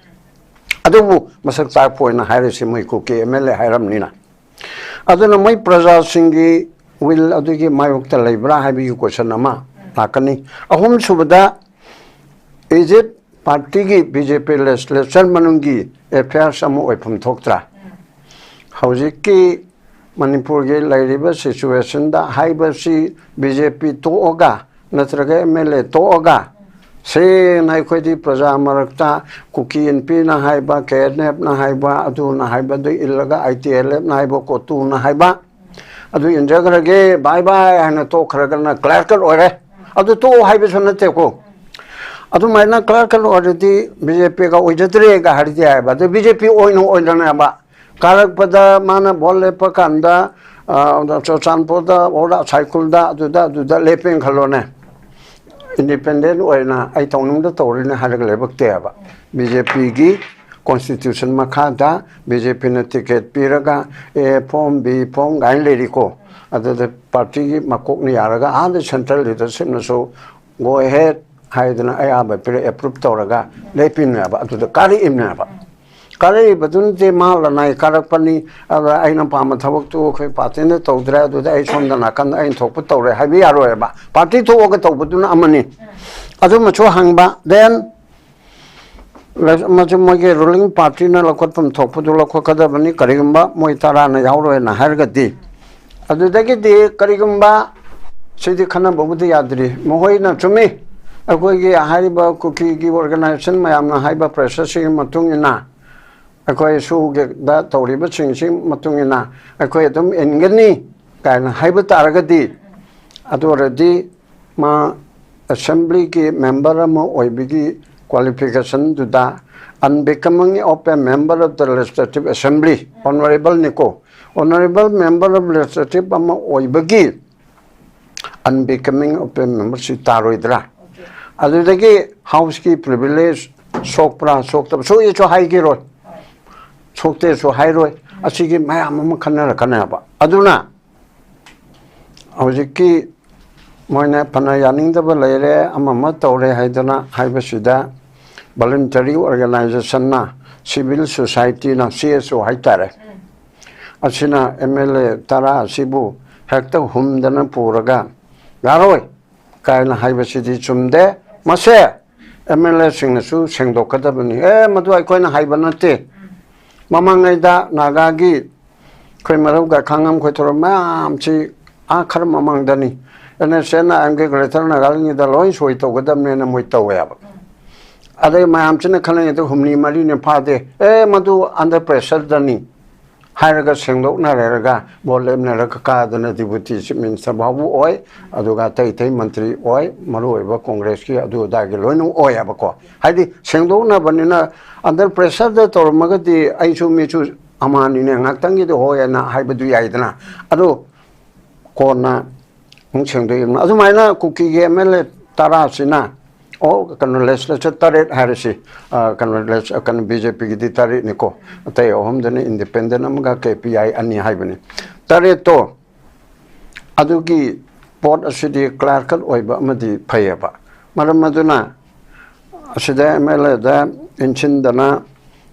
ꯑꯗꯨꯕꯨ ꯃꯁꯛ ꯇꯥꯛꯄ ꯑꯣꯏꯅ ꯍꯥꯏꯔꯤꯁꯤ ꯃꯣꯏ ꯀꯨꯀꯤ ꯑꯦꯝ ꯑꯦꯜ ꯑꯦ ꯍꯥꯏꯔꯝꯅꯤꯅ꯫ ꯑꯗꯨꯅ ꯃꯣꯏ ꯄ꯭ꯔꯖꯥꯁꯤꯡꯒꯤ will ꯑꯗꯨꯒꯤ ꯃꯥꯌꯣꯛꯇ ꯂꯩꯕ꯭ꯔꯥ ꯍꯥꯏꯕꯒꯤ question ꯑꯃ ꯂꯥꯛꯀꯅꯤ꯫ ꯑꯍꯨꯝꯁꯨꯕꯗ, is it ꯄꯥꯔꯇꯤꯒꯤ, ꯕꯤ ꯖꯦ ꯄꯤ legislature ꯃꯅꯨꯡꯒꯤ affairs ꯑꯃ ꯑꯣꯏꯐꯝ ꯊꯣꯛꯇ꯭ꯔꯥ? ꯍꯧꯖꯤꯛꯀꯤ ꯃꯅꯤꯄꯨꯔꯒꯤ ꯂꯩꯔꯤꯕ situationꯗ ꯍꯥꯏꯕꯁꯤ ꯕꯤ ꯖꯦ ꯄꯤ ꯇꯣꯛꯑꯒ ꯅꯠꯇ꯭ꯔꯒ ꯑꯦꯝ ꯑꯦꯜ ꯑꯦ ꯇꯣꯛꯑꯒ ꯁꯦꯡꯅ ꯑꯩꯈꯣꯏꯗꯤ ꯄ꯭ꯔꯖꯥ ꯃꯔꯛꯇ ꯀꯨꯀꯤ ꯏꯟꯄꯤꯅ ꯍꯥꯏꯕ, ꯀꯦ ꯑꯦꯟ ꯑꯦꯐꯅ ꯍꯥꯏꯕ, ꯑꯗꯨꯅ ꯍꯥꯏꯕꯗꯨ ꯏꯜꯂꯒ ꯑꯥꯏ ꯇꯤ ꯑꯦꯜ ꯑꯦꯐꯅ ꯍꯥꯏꯕ, ꯀꯣꯇꯨꯅ ꯍꯥꯏꯕ, ꯑꯗꯨ ꯏꯟꯖꯈ꯭ꯔꯒꯦ, bye bye ꯍꯥꯏꯅ ꯇꯣꯛꯈ꯭ꯔꯒꯅ clerk ꯑꯣꯏꯔꯦ꯫ ꯑꯗꯨ ꯇꯣꯛꯑꯣ ꯍꯥꯏꯕꯁꯨ ꯅꯠꯇꯦꯀꯣ꯫ ꯑꯗꯨꯃꯥꯏꯅ clerk ꯑꯣꯏꯔꯗꯤ ꯕꯤ ꯖꯦ ꯄꯤꯒ ꯑꯣꯏꯖꯗ꯭ꯔꯦꯒ ꯍꯥꯏꯔꯗꯤ ꯍꯥꯏꯕ꯫ ꯑꯗꯨ ꯕꯤ ꯖꯦ ꯄꯤ ꯑꯣꯏꯅ ꯑꯣꯏꯗꯅꯕ ꯀꯥꯔꯛꯄꯗ ꯃꯥꯅ ꯚꯣꯠ ꯂꯦꯞꯄ ꯀꯥꯟꯗ, ꯑ, ꯆꯨꯔꯆꯥꯟꯄꯨꯔꯗ, ꯑꯣꯔ ꯁꯥꯏꯀꯨꯜꯗ, ꯑꯗꯨꯗ, ꯑꯗꯨꯗ ꯂꯦꯞꯄꯦꯅ ꯈꯜꯂꯣꯅꯦ꯫ Independent ꯑꯣꯏꯅ ꯑꯩ ꯇꯧꯅꯤꯡꯗ ꯇꯧꯔꯤꯅꯦ ꯍꯥꯏꯔꯒ ꯂꯦꯞꯄꯛꯇꯦꯕ꯫ ꯕꯤ ꯖꯦ ꯄꯤꯒꯤ ꯀꯣꯟꯁꯇꯤꯇ꯭ꯌꯨꯁꯟ ꯃꯈꯥꯗ ꯕꯤ ꯖꯦ ꯄꯤꯅ ꯇꯤꯀꯦꯠ ꯄꯤꯔꯒ ꯑꯦ ꯐꯣꯝ, ꯕꯤ ꯐꯣꯝ ꯀꯥꯏꯅ ꯂꯩꯔꯤꯀꯣ꯫ ꯑꯗꯨꯗ ꯄꯥꯔꯇꯤꯒꯤ ꯃꯀꯣꯛꯅ ꯌꯥꯔꯒ ꯑꯥꯗ ꯁꯦꯟꯇ꯭ꯔꯦꯜ ꯂꯤꯗꯔꯁꯤꯞꯅꯁꯨ "ꯒꯣ ꯑꯍꯦꯗ" ꯍꯥꯏꯗꯅ ꯑꯌꯥꯕ ꯄꯤꯔ ꯑꯦꯄ꯭ꯔꯨꯞ ꯇꯧꯔꯒ ꯂꯦꯞꯄꯤꯕꯅꯦꯕ꯫ ꯑꯗꯨꯗ ꯀꯥꯔꯛꯏꯕꯅꯦꯕ꯫ ꯀꯥꯔꯛꯏꯕꯗꯨꯅꯗꯤ ꯃꯥ ꯂꯅꯥꯏ ꯀꯥꯔꯛꯄꯅꯤ, ꯑꯗ ꯑꯩꯅ ꯄꯥꯝꯕ ꯊꯕꯛꯇꯨ ꯑꯩꯈꯣꯏ ꯄꯥꯔꯇꯤꯅ ꯇꯧꯗ꯭ꯔꯦ, ꯑꯗꯨꯗ ꯑꯩ ꯁꯣꯝꯗ ꯅꯥꯀꯟꯗ ꯑꯩꯅ ꯊꯣꯛꯄ ꯇꯧꯔꯦ ꯍꯥꯏꯕ ꯌꯥꯔꯣꯏꯕ꯫ ꯄꯥꯔꯇꯤ ꯊꯣꯛꯑꯒ ꯇꯧꯕꯗꯨꯅ ꯑꯃꯅꯤ꯫ ꯑꯗꯨꯃꯁꯨ ꯍꯪꯕ꯫ ꯗꯦꯟ ꯃꯁꯤ ꯃꯣꯏꯒꯤ ꯔꯨꯂꯤꯡ ꯄꯥꯔꯇꯤꯅ ꯂꯧꯈꯠꯐꯝ ꯊꯣꯛꯄꯗꯨ ꯂꯧꯈꯠꯀꯗꯕꯅꯤ, ꯀꯔꯤꯒꯨꯝꯕ ꯃꯣꯏ ꯇꯔꯥꯅ ꯌꯥꯎꯔꯣꯏꯅ ꯍꯥꯏꯔꯒꯗꯤ꯫ ꯑꯗꯨꯗꯒꯤꯗꯤ ꯀꯔꯤꯒꯨꯝꯕ, ꯁꯤꯗꯤ ꯈꯟꯅꯕꯕꯨꯗꯤ ꯌꯥꯗ꯭ꯔꯤ, ꯃꯈꯣꯏꯅ ꯆꯨꯝꯃꯤ, ꯑꯩꯈꯣꯏꯒꯤ ꯍꯥꯏꯔꯤꯕ ꯀꯨꯀꯤꯒꯤ ꯑꯣꯔꯒꯅꯥꯏꯖꯦꯁꯟ ꯃꯌꯥꯝꯅ ꯍꯥꯏꯕ ꯄ꯭ꯔꯦꯁꯔꯁꯤꯒꯤ ꯃꯇꯨꯡ ꯏꯟꯅ, ꯑꯩꯈꯣꯏ ꯁꯨꯒꯦꯗ ꯇꯧꯔꯤꯕꯁꯤꯡꯁꯤ ꯃꯇꯨꯡ ꯏꯟꯅ ꯑꯩꯈꯣꯏ ꯑꯗꯨꯝ ꯏꯟꯒꯅꯤ ꯀꯥꯏꯅ ꯍꯥꯏꯕ ꯇꯥꯔꯒꯗꯤ, ꯑꯗꯨ ꯑꯣꯏꯔꯗꯤ ꯃꯥ ꯑꯦꯁꯦꯝꯕ꯭ꯂꯤꯒꯤ ꯃꯦꯝꯕꯔ ꯑꯃ ꯑꯣꯏꯕꯒꯤ ꯀ꯭ꯋꯥꯂꯤꯐꯤꯀꯦꯁꯟꯗꯨꯗ "Unbecoming of a member of the Legislative Assembly", ꯑꯣꯅꯔꯦꯕꯜꯅꯤꯀꯣ, "Honorable member of Legislative" ꯑꯃ ꯑꯣꯏꯕꯒꯤ "Unbecoming of a member" ꯁꯤ ꯇꯥꯔꯣꯏꯗ꯭ꯔꯥ? ꯑꯗꯨꯗꯒꯤ ꯍꯥꯎꯁꯀꯤ ꯄ꯭ꯔꯤꯚꯤꯂꯦꯖ ꯁꯣꯛꯄ꯭ꯔꯥ ꯁꯣꯛꯇꯕ, ꯁꯣꯛꯏꯁꯨ ꯍꯥꯏꯈꯤꯔꯣꯏ, ꯁꯣꯛꯇꯦꯁꯨ ꯍꯥꯏꯔꯣꯏ꯫ ꯑꯁꯤꯒꯤ ꯃꯌꯥꯝ ꯑꯃ ꯈꯟꯅꯔꯛꯀꯅꯦꯕ꯫ ꯑꯗꯨꯅ ꯍꯧꯖꯤꯛꯀꯤ ꯃꯣꯏꯅ ꯐꯅ ꯌꯥꯅꯤꯡꯗꯕ ꯂꯩꯔꯦ, ꯑꯃ ꯑꯃ ꯇꯧꯔꯦ ꯍꯥꯏꯗꯅ ꯍꯥꯏꯕꯁꯤꯗ, ꯚꯣꯂꯨꯟꯇꯔꯤ ꯑꯣꯔꯒꯅꯥꯏꯖꯦꯁꯟꯅ, ꯁꯤꯚꯤꯜ ꯁꯣꯁꯥꯏꯇꯤꯅ, ꯁꯤ ꯑꯦꯁ ꯑꯣ ꯍꯥꯏꯇꯥꯔꯦ, ꯑꯁꯤꯅ ꯑꯦꯝ ꯑꯦꯜ ꯑꯦ ꯇꯔꯥ ꯑꯁꯤꯕꯨ ꯍꯦꯛꯇ ꯍꯨꯝꯗꯅ ꯄꯨꯔꯒ ꯌꯥꯔꯣꯏ ꯀꯥꯏꯅ ꯍꯥꯏꯕꯁꯤꯗꯤ ꯆꯨꯝꯗꯦ꯫ ꯃꯁꯦ ꯑꯦꯝ ꯑꯦꯜ ꯑꯦꯁꯤꯡꯅꯁꯨ ꯁꯦꯡꯗꯣꯛꯀꯗꯕꯅꯤ꯫ "ꯑꯦ, ꯃꯗꯨ ꯑꯩꯈꯣꯏꯅ ꯍꯥꯏꯕ ꯅꯠꯇꯦ, ꯃꯃꯥꯡꯉꯩꯗ ꯅꯥꯒꯥꯒꯤ ꯑꯩꯈꯣꯏ ꯃꯔꯨꯞ ꯒꯥꯏꯈꯥꯡꯉꯝ ꯈꯣꯏꯊꯣꯔꯝ ꯃꯌꯥꯝꯁꯤ ꯑꯥ ꯈꯔ ꯃꯃꯥꯡꯗꯅꯤ, ꯑꯦꯟ ꯑꯦꯁ ꯑꯦꯟ ꯑꯥꯏ ꯑꯦꯝꯒꯤ ꯒ꯭ꯔꯦꯇꯔ ꯅꯥꯒꯥꯂꯦꯟꯒꯤꯗ ꯂꯣꯏ ꯁꯣꯏ ꯇꯧꯒꯗꯕꯅꯦꯅ ꯃꯣꯏ ꯇꯧꯋꯦꯕ꯫ ꯑꯗꯩ ꯃꯌꯥꯝꯁꯤꯅ ꯈꯜꯂꯤꯉꯩꯗ ꯍꯨꯝꯅꯤ ꯃꯔꯤꯅꯤ ꯐꯥꯗꯦ, ꯑꯦ, ꯃꯗꯨ ꯑꯟꯗꯔ ꯄ꯭ꯔꯦꯁꯔꯗꯅꯤ" ꯍꯥꯏꯔꯒ ꯁꯦꯡꯗꯣꯛꯅꯔꯒ ꯚꯣꯠ ꯂꯦꯞꯅꯔꯒ ꯀꯥꯗꯅ ꯗꯤꯄꯨꯇꯤ ꯆꯤꯐ ꯃꯤꯅꯤꯁꯇꯔ ꯐꯥꯎꯕ ꯑꯣꯏ, ꯑꯗꯨꯒ ꯑꯇꯩ ꯑꯇꯩ ꯃꯟꯇ꯭ꯔꯤ ꯑꯣꯏ, ꯃꯔꯨ ꯑꯣꯏꯕ ꯀꯣꯡꯒ꯭ꯔꯦꯁꯀꯤ ꯑꯗꯨ ꯑꯗꯥꯒꯤ ꯂꯣꯏꯅ ꯑꯣꯏꯌꯦꯕꯀꯣ꯫ ꯍꯥꯏꯗꯤ ꯁꯦꯡꯗꯣꯛꯅꯕꯅꯤꯅ, ꯑꯟꯗꯔ ꯄ꯭ꯔꯦꯁꯔꯗ ꯇꯧꯔꯝꯃꯒꯗꯤ ꯑꯩꯁꯨ ꯃꯤꯁꯨ ꯑꯃꯅꯤꯅꯦ, ꯉꯥꯛꯇꯪꯒꯤꯗꯤ ꯍꯣꯏ ꯍꯥꯏꯅ ꯍꯥꯏꯕꯗꯨ ꯌꯥꯏꯗꯅ꯫ ꯑꯗꯨ ꯀꯣꯟꯅ ꯑꯃꯨꯛ ꯁꯦꯡꯗꯣꯛꯏꯕꯅ꯫ ꯑꯗꯨꯃꯥꯏꯅ ꯀꯨꯀꯤꯒꯤ ꯑꯦꯝ ꯑꯦꯜ ꯑꯦ ꯇꯔꯥꯁꯤꯅ ꯑꯣ, ꯀꯩꯅꯣ, ꯂꯦꯖꯤꯁꯂꯦꯆꯔ ꯇꯔꯦꯠ ꯍꯥꯏꯔꯁꯤ, ꯑ, ꯀꯩꯅꯣ, ꯂꯦꯖ-, ꯀꯩꯅꯣ, ꯕꯤ ꯖꯦ ꯄꯤꯒꯤꯗꯤ ꯇꯔꯦꯠꯅꯤꯀꯣ, ꯑꯇꯩ ꯑꯍꯨꯝꯗꯨꯅ ꯏꯟꯗꯤꯄꯦꯟꯗꯦꯟ ꯑꯃꯒ ꯀꯦ ꯄꯤ ꯑꯥꯏ ꯑꯅꯤ ꯍꯥꯏꯕꯅꯤ꯫ ꯇꯔꯦꯠꯇꯣ, ꯑꯗꯨꯒꯤ ꯄꯣꯠ ꯑꯁꯤꯗꯤ ꯀ꯭ꯂꯤꯌꯥꯔ ꯀꯠ ꯑꯣꯏꯕ ꯑꯃꯗꯤ ꯐꯩꯌꯦꯕ꯫ ꯃꯔꯝ ꯑꯗꯨꯅ ꯑꯁꯤꯗ ꯑꯦꯝ ꯑꯦꯜ ꯑꯦꯗ ꯏꯟꯁꯤꯟꯗꯅ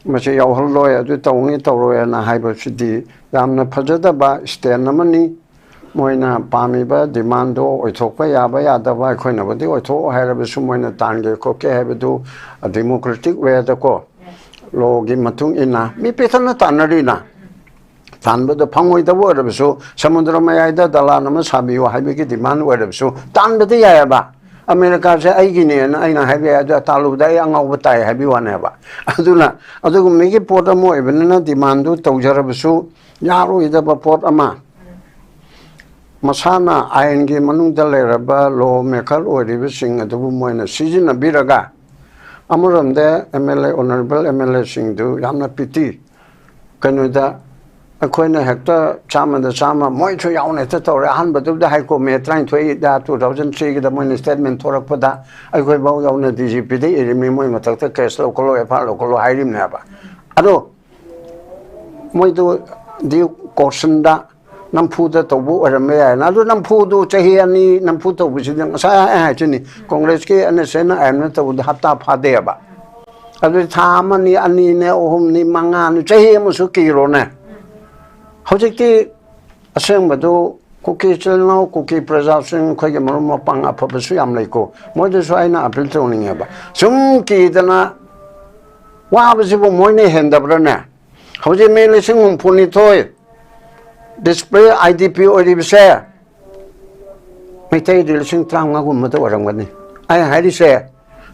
ꯃꯁꯤ ꯌꯥꯎꯍꯜꯂꯣꯏ, ꯑꯗꯨ ꯇꯧꯅꯤ ꯇꯧꯔꯣꯏꯅ ꯍꯥꯏꯕꯁꯤꯗꯤ ꯌꯥꯝꯅ ꯐꯖꯗꯕ ꯁ꯭ꯇꯦꯟ ꯑꯃꯅꯤ꯫ ꯃꯣꯏꯅ ꯄꯥꯝꯃꯤꯕ ꯗꯤꯃꯥꯟꯗꯣ ꯑꯣꯏꯊꯣꯛꯄ ꯌꯥꯕ ꯌꯥꯗꯕ, ꯑꯩꯈꯣꯏꯅꯕꯨꯗꯤ ꯑꯣꯏꯊꯣꯛꯑꯣ ꯍꯥꯏꯔꯕꯁꯨ, ꯃꯣꯏꯅ ꯇꯥꯟꯒꯦ ꯈꯣꯠꯀꯦ ꯍꯥꯏꯕꯗꯨ ꯗꯦꯃꯣꯀ꯭ꯔꯦꯇꯤꯛ ꯋꯦꯗꯀꯣ, ꯂꯣꯒꯤ ꯃꯇꯨꯡ ꯏꯟꯅ ꯃꯤ ꯄꯤꯛꯊꯟꯅ ꯇꯥꯟꯅꯔꯤꯅ꯫ ꯇꯥꯟꯕꯗ ꯐꯪꯉꯣꯏꯗꯕ ꯑꯣꯏꯔꯕꯁꯨ, ꯁꯃꯨꯗ꯭ꯔ ꯃꯌꯥꯏꯗ ꯗꯂꯥꯟ ꯑꯃ ꯁꯥꯕꯤꯌꯨ ꯍꯥꯏꯕꯒꯤ ꯗꯤꯃꯥꯟ ꯑꯣꯏꯔꯕꯁꯨ, ꯇꯥꯟꯕꯗꯤ ꯌꯥꯏꯑꯕ꯫ ꯑꯃꯦꯔꯤꯀꯥꯁꯦ ꯑꯩꯒꯤꯅꯦꯅ ꯑꯩꯅ ꯍꯥꯏꯕ ꯌꯥꯏ, ꯑꯗꯨ ꯇꯥꯜꯂꯨꯕꯗ ꯑꯩ ꯑꯉꯥꯎꯕ ꯇꯥꯏ ꯍꯥꯏꯕꯒꯤ ꯋꯥꯅꯦꯕ꯫ ꯑꯗꯨꯅ ꯑꯗꯨꯒꯨꯝꯕꯒꯤ ꯄꯣꯠ ꯑꯃ ꯑꯣꯏꯕꯅꯤꯅ ꯗꯤꯃꯥꯟꯗꯨ ꯇꯧꯖꯔꯕꯁꯨ ꯌꯥꯔꯣꯏꯗꯕ ꯄꯣꯠ ꯑꯃ꯫ ꯃꯁꯥꯅ ꯑꯥꯏꯟꯒꯤ ꯃꯅꯨꯡꯗ ꯂꯩꯔꯕ ꯂꯣ ꯃꯦꯀꯔ ꯑꯣꯏꯔꯤꯕꯁꯤꯡ ꯑꯗꯨꯕꯨ ꯃꯣꯏꯅ ꯁꯤꯖꯤꯟꯅꯕꯤꯔꯒ, ꯑꯃꯔꯣꯝꯗ M L A, honourable M L ꯑꯦꯁꯤꯡꯗꯨ ꯌꯥꯝꯅ ꯄꯤꯇꯤ, ꯀꯩꯅꯣꯗ ꯑꯩꯈꯣꯏꯅ ꯍꯦꯛꯇ ꯆꯥꯝꯃꯗ ꯆꯥꯝꯃ ꯃꯣꯏꯁꯨ ꯌꯥꯎꯅ ꯍꯦꯛꯇ ꯇꯧꯔꯦ꯫ ꯑꯍꯥꯟꯕꯗꯨꯗ ꯍꯥꯏꯀꯣ, ꯃꯦ ꯇꯔꯥꯅꯤꯊꯣꯏꯗ ꯇꯨ ꯊꯥꯎꯖꯟ ꯊ꯭ꯔꯤꯒꯤꯗ ꯃꯣꯏꯅ ꯁ꯭ꯇꯦꯠꯃꯦꯟ ꯊꯣꯛꯂꯛꯄꯗ ꯑꯩꯈꯣꯏꯐꯥꯎ ꯌꯥꯎꯅ ꯗꯤ ꯖꯤ ꯄꯤꯗ ꯏꯔꯤꯝꯃꯤ, ꯃꯣꯏ ꯃꯊꯛꯇ ꯀꯦꯁ ꯂꯧꯈꯠꯂꯣ, ꯑꯦꯐ ꯑꯥꯏ ꯑꯥꯔ ꯂꯧꯈꯠꯂꯣ ꯍꯥꯏꯔꯤꯕꯅꯦꯕ꯫ ꯑꯗꯣ ꯃꯣꯏꯗꯨ ꯗ꯭ꯌꯨ ꯀꯣꯔꯁꯟꯗ ꯅꯝꯐꯨꯗ ꯇꯧꯕ ꯑꯣꯏꯔꯝꯕ ꯌꯥꯏꯅ꯫ ꯑꯗꯨ ꯅꯝꯐꯨꯗꯨ ꯆꯍꯤ ꯑꯅꯤ ꯅꯝꯐꯨ ꯇꯧꯕꯁꯤꯗ ꯉꯁꯥꯏ ꯑꯩ ꯍꯥꯏꯁꯤꯅꯤ, ꯀꯣꯡꯒ꯭ꯔꯦꯁꯀꯤ ꯑꯦꯟ ꯑꯦꯁ ꯑꯦꯅ ꯑꯥꯏ ꯑꯦꯝꯅ ꯇꯧꯕꯗ ꯍꯞꯇꯥ ꯐꯥꯗꯦꯕ꯫ ꯑꯗꯨꯗꯤ ꯊꯥ ꯑꯃꯅꯤ, ꯑꯅꯤꯅꯦ, ꯑꯍꯨꯝꯅꯤ, ꯃꯉꯥꯅꯤ, ꯆꯍꯤ ꯑꯃꯁꯨ ꯀꯤꯔꯣꯅꯦ꯫ ꯍꯧꯖꯤꯛꯇꯤ ꯑꯁꯦꯡꯕꯗꯨ ꯀꯨꯀꯤ ꯏꯆꯤꯜ ꯏꯅꯥꯎ, ꯀꯨꯀꯤ ꯄ꯭ꯔꯖꯥꯁꯤꯡ, ꯑꯩꯈꯣꯏꯒꯤ ꯃꯔꯨꯞ ꯃꯄꯥꯡ ꯑꯐꯕꯁꯨ ꯌꯥꯝ ꯂꯩꯀꯣ, ꯃꯣꯏꯗꯁꯨ ꯑꯩꯅ ꯑꯄꯤꯜ ꯇꯧꯅꯤꯡꯉꯦꯕ꯫ ꯁꯨꯝ ꯀꯤꯗꯅ ꯋꯥꯕꯁꯤꯕꯨ ꯃꯣꯏꯅ ꯍꯦꯟꯗꯕ꯭ꯔꯥꯅꯦ? ꯍꯧꯖꯤꯛ ꯃꯤ ꯂꯤꯁꯤꯡ ꯍꯨꯝꯐꯨꯅꯤꯊꯣꯏ ꯗꯤꯁꯄ꯭ꯂꯦ ꯑꯥꯏ ꯗꯤ ꯄꯤ ꯑꯣꯏꯔꯤꯕꯁꯦ, ꯃꯩꯇꯩꯗꯤ ꯂꯤꯁꯤꯡ ꯇꯔꯥꯃꯉꯥꯒꯨꯝꯕꯗ ꯑꯣꯏꯔꯝꯒꯅꯤ꯫ ꯑꯩ ꯍꯥꯏꯔꯤꯁꯦ,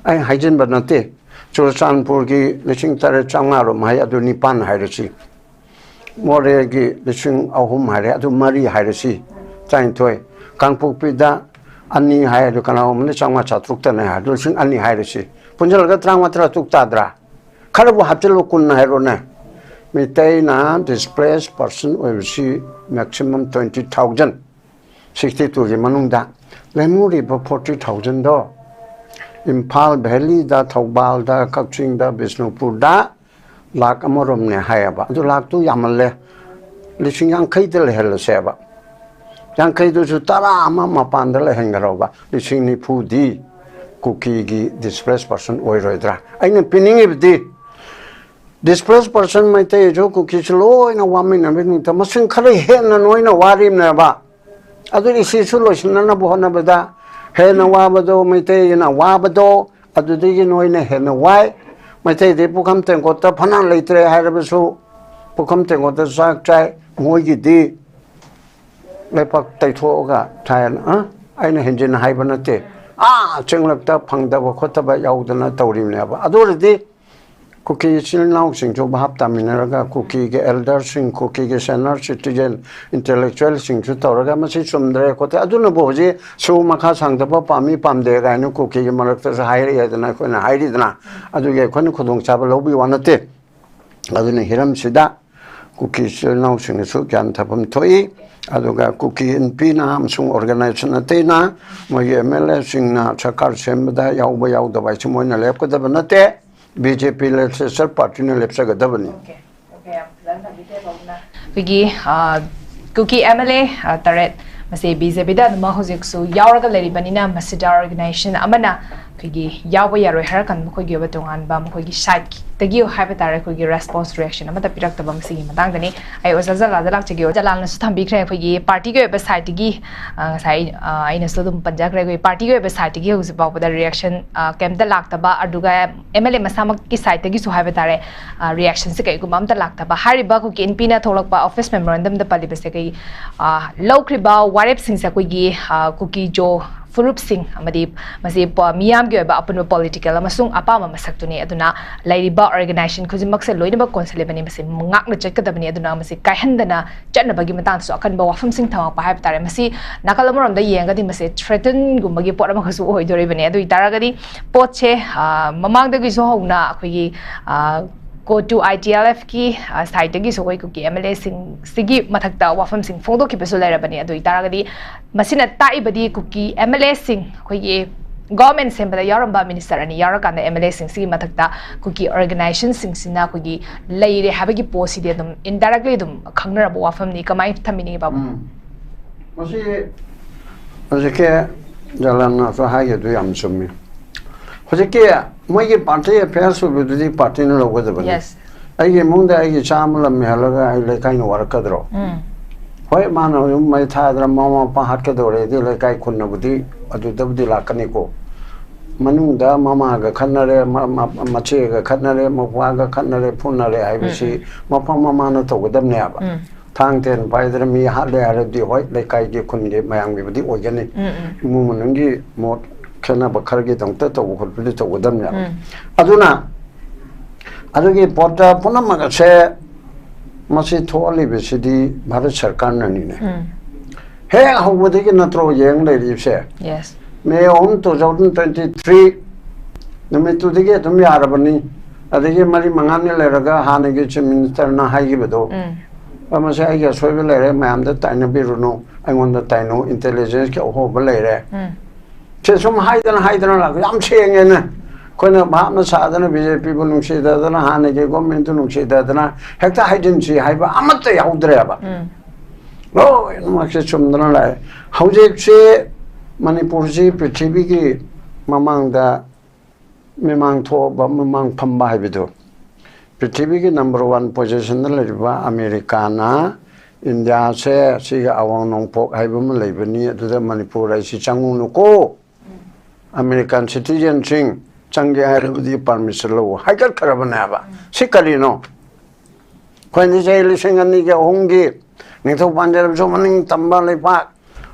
ꯑꯩ ꯍꯥꯏꯖꯤꯟꯕ ꯅꯠꯇꯦ꯫ ꯆꯨꯔꯆꯥꯟꯄꯨꯔꯒꯤ ꯂꯤꯁꯤꯡ ꯇꯔꯦꯠ ꯆꯥꯝꯃꯉꯥꯔꯣꯝ ꯍꯥꯏ, ꯑꯗꯨ ꯅꯤꯄꯥꯟ ꯍꯥꯏꯔꯁꯤ꯫ ꯃꯣꯔꯦꯒꯤ ꯂꯤꯁꯤꯡ ꯑꯍꯨꯝ ꯍꯥꯏꯔꯦ, ꯑꯗꯨ ꯃꯔꯤ ꯍꯥꯏꯔꯁꯤ, ꯇꯔꯥꯅꯤꯊꯣꯏ꯫ ꯀꯥꯡꯄꯣꯛꯄꯤꯗ ꯑꯅꯤ ꯍꯥꯏ, ꯑꯗꯨ ꯀꯅꯥꯒꯨꯝꯕꯅ ꯆꯥꯝꯃꯉꯥ ꯆꯥꯇ꯭ꯔꯨꯛꯇꯅꯦ ꯍꯥꯏ, ꯑꯗꯨ ꯂꯤꯁꯤꯡ ꯑꯅꯤ ꯍꯥꯏꯔꯁꯤ꯫ ꯄꯨꯟꯁꯤꯜꯂꯒ ꯇꯔꯥꯃꯉꯥ ꯇꯔꯥꯇꯔꯨꯛ ꯇꯥꯗ꯭ꯔꯥ? ꯈꯔꯕꯨ ꯍꯥꯞꯆꯤꯜꯂꯨ, ꯀꯨꯟ ꯍꯥꯏꯔꯣꯅꯦ꯫ ꯃꯤꯇꯩꯅ ꯗꯤꯁꯄ꯭ꯂꯦꯁ ꯄꯥꯔꯁꯟ ꯑꯣꯏꯕꯁꯤ ꯃꯦꯛꯁꯤꯃꯝ ꯇ꯭ꯋꯦꯟꯇꯤ ꯊꯥꯎꯖꯟ, ꯁꯤꯛꯁꯇꯤ ꯇꯨꯒꯤ ꯃꯅꯨꯡꯗ꯫ ꯂꯦꯝꯍꯧꯔꯤꯕ ꯐꯣꯔꯇꯤ ꯊꯥꯎꯖꯟꯗꯣ ꯏꯝꯐꯥꯜ ꯚꯦꯂꯤꯗ, ꯊꯧꯕꯥꯜꯗ, ꯀꯛꯆꯤꯡꯗ, ꯕꯤꯁꯅꯨꯄꯨꯔꯗ ꯂꯥꯛ ꯑꯃꯔꯣꯝꯅꯦ ꯍꯥꯏꯌꯦꯕ꯫ ꯑꯗꯨ ꯂꯥꯛꯇꯨ ꯌꯥꯝꯃꯜꯂꯦ, ꯂꯤꯁꯤꯡ ꯌꯥꯡꯈꯩꯗ ꯂꯩꯍꯜꯂꯁꯦꯕ꯫ ꯌꯥꯡꯈꯩꯗꯨꯁꯨ ꯇꯔꯥ ꯑꯃ ꯃꯄꯥꯟꯗ ꯂꯩꯍꯟꯈ꯭ꯔꯧꯕ, ꯂꯤꯁꯤꯡ ꯅꯤꯐꯨꯗꯤ ꯀꯨꯀꯤꯒꯤ ꯗꯤꯁꯄ꯭ꯂꯦꯁ ꯄꯔꯁꯟ ꯑꯣꯏꯔꯣꯏꯗ꯭ꯔꯥ? ꯑꯩꯅ ꯄꯤꯅꯤꯡꯉꯤꯕꯗꯤ, ꯗꯤꯁꯄ꯭ꯂꯦꯁ ꯄꯔꯁꯟ ꯃꯩꯇꯩꯁꯨ ꯀꯨꯀꯤꯁꯨ ꯂꯣꯏꯅ ꯋꯥꯃꯤꯟꯅꯕ ꯅꯨꯃꯤꯠꯇ ꯃꯁꯤꯡ ꯈꯔ ꯍꯦꯟꯅ ꯅꯣꯏꯅ ꯋꯥꯔꯤꯕꯅꯦꯕ꯫ ꯑꯗꯨ ꯏꯁꯨꯁꯨ ꯂꯣꯏꯁꯤꯟꯅꯅꯕ ꯍꯣꯠꯅꯕꯗ ꯍꯦꯟꯅ ꯋꯥꯕꯗꯣ, ꯃꯩꯇꯩꯅ ꯋꯥꯕꯗꯣ ꯑꯗꯨꯗꯒꯤ ꯅꯣꯏꯅ ꯍꯦꯟꯅ ꯋꯥꯏ꯫ ꯃꯩꯇꯩꯗꯤ ꯄꯨꯈꯝ ꯇꯦꯡꯀꯣꯠꯇ ꯐꯅ ꯂꯩꯇ꯭ꯔꯦ ꯍꯥꯏꯔꯕꯁꯨ, ꯄꯨꯈꯝ ꯇꯦꯡꯀꯣꯠꯇ ꯆꯥꯛ ꯆꯥꯏ, ꯃꯣꯏꯒꯤꯗꯤ ꯂꯩꯄꯥꯛ ꯇꯩꯊꯣꯛꯑꯒ ꯊꯥꯏꯅ, ꯑ? ꯑꯩꯅ ꯍꯦꯟꯖꯤꯟꯅ ꯍꯥꯏꯕ ꯅꯠꯇꯦ꯫ ꯑꯥ ꯆꯤꯡꯂꯛꯇ ꯐꯪꯗꯕ ꯈꯣꯠꯇꯕ ꯌꯥꯎꯗꯅ ꯇꯧꯔꯤꯕꯅꯦꯕ꯫ ꯑꯗꯨ ꯑꯣꯏꯔꯗꯤ ꯀꯨꯀꯤ ꯏꯆꯤꯜ ꯏꯅꯥꯎꯁꯤꯡꯁꯨ ꯚꯥꯞ ꯇꯥꯃꯤꯟꯅꯔꯒ, ꯀꯨꯀꯤꯒꯤ ꯑꯦꯜꯗꯔꯁꯤꯡ, ꯀꯨꯀꯤꯒꯤ ꯁꯦꯅꯤꯌꯔ ꯁꯤꯇꯤꯖꯦꯟ, ꯏꯟꯇꯦꯂꯦꯛꯆꯨꯋꯦꯜꯁꯤꯡꯁꯨ ꯇꯧꯔꯒ, ꯃꯁꯤ ꯆꯨꯝꯗ꯭ꯔꯦ ꯈꯣꯠꯇ꯭ꯔꯦ, ꯑꯗꯨꯅꯕꯨ ꯍꯧꯖꯤꯛ ꯁꯨ ꯃꯈꯥ ꯁꯥꯡꯗꯕ ꯄꯥꯝꯃꯤ ꯄꯥꯝꯗꯦ ꯀꯥꯏꯅ ꯀꯨꯀꯤꯒꯤ ꯃꯔꯛꯇꯁꯨ ꯍꯥꯏꯔꯛꯑꯦꯗꯅ ꯑꯩꯈꯣꯏꯅ ꯍꯥꯏꯔꯤꯗꯅ꯫ ꯑꯗꯨꯒꯤ ꯑꯩꯈꯣꯏꯅ ꯈꯨꯗꯣꯡꯆꯥꯕ ꯂꯧꯕꯒꯤ ꯋꯥ ꯅꯠꯇꯦ꯫ ꯑꯗꯨꯅ ꯍꯤꯔꯝꯁꯤꯗ ꯀꯨꯀꯤ ꯏꯆꯤꯜ ꯏꯅꯥꯎꯁꯤꯡꯅꯁꯨ ꯒ꯭ꯌꯥꯟ ꯊꯝꯐꯝ ꯊꯣꯛꯏ꯫ ꯑꯗꯨꯒ ꯀꯨꯀꯤ ꯏꯟꯄꯤꯅ ꯑꯃꯁꯨꯡ ꯑꯣꯔꯒꯅꯥꯏꯖꯦꯁꯟ ꯑꯇꯩꯅ ꯃꯣꯏꯒꯤ ꯑꯦꯝ ꯑꯦꯜ ꯑꯦꯁꯤꯡꯅ ꯁꯔꯀꯥꯔ ꯁꯦꯝꯕꯗ ꯌꯥꯎꯕ ꯌꯥꯎꯗꯕ ꯍꯥꯏꯁꯤ ꯃꯣꯏꯅ ꯂꯦꯞꯀꯗꯕ ꯅꯠꯇꯦ, ꯕꯤ ꯖꯦ ꯄꯤ ꯂꯦꯖꯤꯁꯂꯦꯆꯔ ꯄꯥꯔꯇꯤꯅ ꯂꯦꯞꯆꯒꯗꯕꯅꯤ꯫ ꯑꯣꯀꯦ, ꯑꯣꯀꯦ, ꯌꯥꯝ ꯐꯖꯅ ꯊꯝꯕꯤꯈ꯭ꯔꯦ ꯄꯥꯎꯗꯨꯅ꯫ ꯑꯩꯈꯣꯏꯒꯤ ꯑ, ꯀꯨꯀꯤ ꯑꯦꯝ ꯑꯦꯜ ꯑꯦ, ꯑ, ꯇꯔꯦꯠ ꯃꯁꯤ ꯕꯤ ꯖꯦ ꯄꯤꯗ ꯑꯗꯨꯃꯛ ꯍꯧꯖꯤꯛꯁꯨ ꯌꯥꯎꯔꯒ ꯂꯩꯔꯤꯕꯅꯤꯅ, ꯃꯁꯤꯗ ꯑꯣꯔꯒꯅꯥꯏꯖꯦꯁꯟ ꯑꯃꯅ ꯑꯩꯈꯣꯏꯒꯤ ꯌꯥꯎꯕ ꯌꯥꯔꯣꯏ ꯍꯥꯏꯔꯀꯥꯟꯗ ꯃꯈꯣꯏꯒꯤ ꯑꯣꯏꯕ ꯇꯣꯉꯥꯟꯕ ꯃꯈꯣꯏꯒꯤ ꯁꯥꯏꯠꯇꯒꯤ ꯍꯥꯏꯕ ꯇꯥꯔꯦ, ꯑꯩꯈꯣꯏꯒꯤ ꯔꯦꯁꯄꯣꯟꯁ ꯔꯤꯌꯦꯛꯁꯟ ꯑꯃꯠꯇ ꯄꯤꯔꯛꯇꯕ ꯃꯁꯤꯒꯤ ꯃꯇꯥꯡꯗꯅꯤ꯫ ꯑꯩ ꯑꯣꯖꯥ ꯖꯂꯥꯜꯗ ꯂꯥꯛꯆꯒꯦ꯫ ꯑꯣꯖꯥ ꯖꯂꯥꯜꯅꯁꯨ ꯊꯝꯕꯤꯈ꯭ꯔꯦ, ꯑꯩꯈꯣꯏꯒꯤ ꯄꯥꯔꯇꯤꯒꯤ ꯑꯣꯏꯕ ꯁꯥꯏꯠꯇꯒꯤ, ꯑ, ꯉꯁꯥꯏ, ꯑ, ꯑꯩꯅꯁꯨ ꯑꯗꯨꯝ ꯄꯟꯖꯈ꯭ꯔꯦ, ꯑꯩꯈꯣꯏꯒꯤ ꯄꯥꯔꯇꯤꯒꯤ ꯑꯣꯏꯕ ꯁꯥꯏꯠꯇꯒꯤ ꯍꯧꯖꯤꯛ ꯐꯥꯎꯕꯗ ꯔꯤꯌꯦꯛꯁꯟ, ꯑ, ꯀꯩꯝꯇ ꯂꯥꯛꯇꯕ, ꯑꯗꯨꯒ ꯑꯦꯝ ꯑꯦꯜ ꯑꯦ ꯃꯁꯥꯃꯛꯀꯤ ꯁꯥꯏꯠꯇꯒꯤꯁꯨ ꯍꯥꯏꯕ ꯇꯥꯔꯦ, ꯑ, ꯔꯤꯌꯦꯛꯁꯟꯁꯦ ꯀꯩꯒꯨꯝꯕ ꯑꯝꯇ ꯂꯥꯛꯇꯕ꯫ ꯍꯥꯏꯔꯤꯕ ꯀꯨꯀꯤ ꯏꯟꯄꯤꯅ ꯊꯣꯛꯂꯛꯄ ꯑꯣꯐꯤꯁ ꯃꯦꯃꯣꯔꯦꯟꯗꯝꯗ ꯄꯜꯂꯤꯕꯁꯦ ꯀꯩ, ꯑ, ꯂꯧꯈ꯭ꯔꯤꯕ ꯋꯥꯔꯦꯞꯁꯤꯡꯁꯦ ꯑꯩꯈꯣꯏꯒꯤ, ꯑ, ꯀꯨꯀꯤ ꯖꯣ ꯐꯨꯔꯨꯞꯁꯤꯡ ꯑꯃꯗꯤ ꯃꯁꯤ ꯄ-, ꯃꯤꯌꯥꯝꯒꯤ ꯑꯣꯏꯕ ꯑꯄꯨꯟꯕ ꯄꯣꯂꯤꯇꯤꯀꯦꯜ ꯑꯃꯁꯨꯡ ꯑꯄꯥꯝꯕ ꯃꯁꯛꯇꯨꯅꯤ꯫ ꯑꯗꯨꯅ ꯂꯩꯔꯤꯕ ꯑꯣꯔꯒꯅꯥꯏꯖꯦꯁꯟ ꯈꯨꯗꯤꯡꯃꯛꯁꯦ ꯂꯣꯏꯅꯃꯛ ꯀꯣꯟꯁꯤꯜꯂꯤꯕꯅꯤ, ꯃꯁꯤ ꯉꯥꯛꯅ ꯆꯠꯀꯗꯕꯅꯤ꯫ ꯑꯗꯨꯅ ꯃꯁꯤ ꯀꯥꯏꯍꯟꯗꯅ ꯆꯠꯅꯕꯒꯤ ꯃꯇꯥꯡꯗꯁꯨ ꯑꯀꯟꯕ ꯋꯥꯐꯝꯁꯤꯡ ꯊꯝꯃꯛꯄ ꯍꯥꯏꯕ ꯇꯥꯔꯦ꯫ ꯃꯁꯤ ꯅꯥꯀꯜ ꯑꯃꯔꯣꯝꯗ ꯌꯦꯡꯉꯒꯗꯤ ꯃꯁꯤ ꯊ꯭ꯔꯦꯇꯟꯒꯨꯝꯕꯒꯤ ꯄꯣꯠ ꯑꯃꯈꯛꯁꯨ ꯑꯣꯏꯗꯣꯔꯤꯕꯅꯤ꯫ ꯑꯗꯨ ꯑꯣꯏꯇꯥꯔꯒꯗꯤ ꯄꯣꯠꯁꯦ, ꯑ, ꯃꯃꯥꯡꯗꯒꯤꯁꯨ ꯍꯧꯅ ꯑꯩꯈꯣꯏꯒꯤ, ꯑ, ꯀꯣ ꯇꯨ ꯑꯥꯏ ꯇꯤ ꯑꯦꯜ ꯑꯦꯐꯀꯤ, ꯑ, ꯁꯥꯏꯠꯇꯒꯤꯁꯨ ꯑꯩꯈꯣꯏ ꯀꯨꯀꯤ ꯑꯦꯝ ꯑꯦꯜ ꯑꯦꯁꯤꯡꯁꯤꯒꯤ ꯃꯊꯛꯇ ꯋꯥꯐꯝꯁꯤꯡ ꯐꯣꯡꯗꯣꯛꯈꯤꯕꯁꯨ ꯂꯩꯔꯕꯅꯤ꯫ ꯑꯗꯨ ꯑꯣꯏꯇꯥꯔꯒꯗꯤ ꯃꯁꯤꯅ ꯇꯥꯛꯏꯕꯗꯤ ꯀꯨꯀꯤ ꯑꯦꯝ ꯑꯦꯜ ꯑꯦꯁꯤꯡ ꯑꯩꯈꯣꯏꯒꯤ ꯒꯣꯚꯔꯟꯃꯦꯟꯠ ꯁꯦꯝꯕꯗ ꯌꯥꯎꯔꯝꯕ ꯃꯤꯅꯤꯁꯇꯔ ꯑꯅꯤ ꯌꯥꯎꯔꯀꯥꯟꯗ ꯑꯦꯝ ꯑꯦꯜ ꯑꯦꯁꯤꯡꯁꯤꯒꯤ ꯃꯊꯛꯇ ꯑꯩꯈꯣꯏꯒꯤ ꯑꯣꯔꯒꯅꯥꯏꯖꯦꯁꯟꯁꯤꯡꯁꯤꯅ ꯑꯩꯈꯣꯏꯒꯤ ꯂꯩꯔꯦ ꯍꯥꯏꯕꯒꯤ ꯄꯣꯠꯁꯤꯗꯤ ꯑꯗꯨꯝ ꯏꯟꯗꯥꯏꯔꯦꯛꯂꯤ ꯑꯗꯨꯝ ꯈꯪꯅꯔꯕ ꯋꯥꯐꯝꯅꯤ꯫ ꯀꯃꯥꯏꯅ ꯊꯝꯕꯤꯅꯤꯡꯉꯤ, ꯕꯥꯕꯨ? ꯎꯝ꯫ ꯃꯁꯤ ꯍꯧꯖꯤꯛꯀꯤ ꯖꯂꯥꯟꯅꯁꯨ ꯍꯥꯏꯈꯤꯕꯗꯨ ꯌꯥꯝ ꯆꯨꯝꯃꯤ꯫ ꯍꯧꯖꯤꯛꯀꯤ ꯃꯣꯏꯒꯤ ꯄꯥꯔꯇꯤ ꯑꯦꯐꯤꯌꯔꯁ ꯑꯣꯏꯕꯗꯨꯗꯤ ꯄꯥꯔꯇꯤꯅ ꯂꯧꯒꯗꯕꯅꯤ꯫ ꯌꯦꯁ꯫ ꯑꯩꯒꯤ ꯏꯃꯨꯡꯗ ꯑꯩꯒꯤ ꯏꯆꯥ ꯑꯃ ꯂꯝꯍꯦꯜꯂꯒ ꯑꯩ ꯂꯩꯀꯥꯏꯅ ꯋꯥꯔꯛꯀꯗ꯭ꯔꯣ? ꯎꯝ꯫ ꯍꯣꯏ, ꯃꯥꯅ ꯌꯨꯝ ꯃꯩ ꯊꯥꯗꯅ ꯃꯃꯥ ꯃꯄꯥ ꯍꯥꯠꯀꯗꯧꯔꯦꯗꯤ ꯂꯩꯀꯥꯏ ꯈꯨꯟꯅꯕꯨꯗꯤ ꯑꯗꯨꯗꯕꯨꯗꯤ ꯂꯥꯛꯀꯅꯤꯀꯣ꯫ ꯃꯅꯨꯡꯗ ꯃꯃꯥꯒ ꯈꯠꯅꯔꯦ, ꯃ- ꯃ- ꯃꯆꯦꯒ ꯈꯠꯅꯔꯦ, ꯃꯄꯥꯒ ꯈꯠꯅꯔꯦ, ꯐꯨꯅꯔꯦ ꯍꯥꯏꯕꯁꯤ ꯃꯐꯝ ꯃꯃꯥꯅ ꯇꯧꯒꯗꯕꯅꯦꯕ꯫ ꯎꯝ꯫ ꯊꯥꯡ ꯇꯦꯟ ꯄꯥꯏꯗꯅ ꯃꯤ ꯍꯥꯠꯂꯦ ꯍꯥꯏꯔꯗꯤ ꯍꯣꯏ, ꯂꯩꯀꯥꯏꯒꯤ ꯈꯨꯟꯒꯤ ꯃꯌꯥꯝꯒꯤꯕꯨꯗꯤ ꯑꯣꯏꯒꯅꯤ꯫ ꯎꯝ, ꯎꯝ꯫ ꯏꯃꯨꯡ ꯃꯅꯨꯡꯒꯤ ꯃꯣꯠ ꯈꯦꯠꯅꯕ ꯈꯔꯒꯤꯗꯃꯛꯇ ꯇꯧꯕ ꯈꯣꯠꯄꯗꯤ ꯇꯧꯒꯗꯕꯅꯦꯕ꯫ ꯎꯝ꯫ ꯑꯗꯨꯅ ꯑꯗꯨꯒꯤ ꯄꯣꯠꯇ ꯄꯨꯝꯅꯃꯛ ꯑꯁꯦ ꯃꯁꯤ ꯊꯣꯛꯍꯜꯂꯤꯕꯁꯤꯗꯤ ꯚꯥꯔꯠ ꯁꯔꯀꯥꯔꯅꯅꯤꯅꯦ꯫ ꯎꯝ꯫ ꯍꯦꯛ ꯍꯧꯕꯗꯒꯤ ꯅꯠꯇ꯭ꯔꯣ ꯌꯦꯡ ꯂꯩꯔꯤꯕꯁꯦ? ꯌꯦꯁ꯫ ꯃꯦ ꯑꯍꯨꯝ, two thousand twenty three ꯅꯨꯃꯤꯠꯇꯨꯗꯒꯤ ꯑꯗꯨꯝ ꯌꯥꯔꯕꯅꯤ꯫ ꯑꯗꯒꯤ ꯃꯔꯤ ꯃꯉꯥꯅꯤ ꯂꯩꯔꯒ ꯍꯥꯟꯅꯒꯤ ꯆꯤꯐ ꯃꯤꯅꯤꯁꯇꯔꯅ ꯍꯥꯏꯈꯤꯕꯗꯣ, ꯎꯝ꯫ "ꯑ, ꯃꯁꯤ ꯑꯩꯒꯤ ꯑꯁꯣꯏꯕ ꯂꯩꯔꯦ, ꯃꯌꯥꯝꯗ ꯇꯥꯏꯅꯕꯤꯔꯨꯅꯨ, ꯑꯩꯉꯣꯟꯗ ꯇꯥꯏꯅꯧ, ꯏꯟꯇꯦꯂꯤꯖꯦꯟꯁꯀꯤ ꯑꯍꯣꯕ ꯂꯩꯔꯦ"꯫ ꯎꯝ꯫ ꯁꯦ ꯁꯨꯝ ꯍꯥꯏꯗꯅ ꯍꯥꯏꯗꯅ ꯂꯥꯛꯄ ꯌꯥꯝ ꯁꯦꯡꯉꯦꯅꯦ꯫ ꯑꯩꯈꯣꯏꯅ ꯚꯥꯞꯅ ꯁꯥꯗꯅ ꯕꯤ ꯖꯦ ꯄꯤꯕꯨ ꯅꯨꯡꯁꯤꯗꯗꯅ, ꯍꯥꯟꯅꯒꯤ ꯒꯣꯔꯃꯦꯟꯠꯇꯨ ꯅꯨꯡꯁꯤꯗꯗꯅ ꯍꯦꯛꯇ ꯍꯥꯏꯖꯤꯟꯁꯤ ꯍꯥꯏꯕ ꯑꯃꯠꯇ ꯌꯥꯎꯗ꯭ꯔꯦꯕ꯫ ꯎꯝ꯫ ꯂꯣꯏꯅꯃꯛꯁꯦ ꯆꯨꯝꯗꯅ ꯂꯥꯛꯑꯦ꯫ ꯍꯧꯖꯤꯛꯁꯦ ꯃꯅꯤꯄꯨꯔꯁꯤ ꯄ꯭ꯔꯤꯊꯤꯕꯤꯒꯤ ꯃꯃꯥꯡꯗ ꯃꯤꯃꯥꯡ ꯊꯣꯛꯑꯕ, ꯃꯃꯥꯡ ꯐꯝꯕ ꯍꯥꯏꯕꯗꯨ, ꯄ꯭ꯔꯤꯊꯤꯕꯤꯒꯤ ꯅꯝꯕꯔ ꯋꯥꯟ ꯄꯣꯖꯤꯁꯟꯗ ꯂꯩꯔꯤꯕ ꯑꯃꯦꯔꯤꯀꯥꯅ ꯏꯟꯗꯤꯌꯥꯁꯦ ꯁꯤꯒꯤ ꯑꯋꯥꯡ ꯅꯣꯡꯄꯣꯛ ꯍꯥꯏꯕ ꯑꯃ ꯂꯩꯕꯅꯤ, ꯑꯗꯨꯗ ꯃꯅꯤꯄꯨꯔ ꯍꯥꯏꯁꯤ ꯆꯪꯉꯨꯅꯨꯀꯣ, ꯑꯃꯦꯔꯤꯀꯥꯟ ꯁꯤꯇꯤꯖꯦꯟꯁꯤꯡ ꯆꯪꯒꯦ ꯍꯥꯏꯔꯕꯗꯤ ꯄꯥꯔꯃꯤꯁꯟ ꯂꯧ ꯍꯥꯏꯒꯠꯈ꯭ꯔꯕꯅꯦꯕ꯫ ꯁꯤ ꯀꯔꯤꯅꯣ? ꯑꯩꯈꯣꯏꯅ ꯆꯍꯤ ꯂꯤꯁꯤꯡ ꯑꯅꯤꯒꯤ ꯑꯍꯨꯝꯒꯤ ꯅꯤꯡꯊꯧ ꯄꯥꯟꯖꯔꯕꯁꯨ ꯃꯅꯤꯡ ꯇꯝꯕ ꯂꯩꯄꯥꯛ,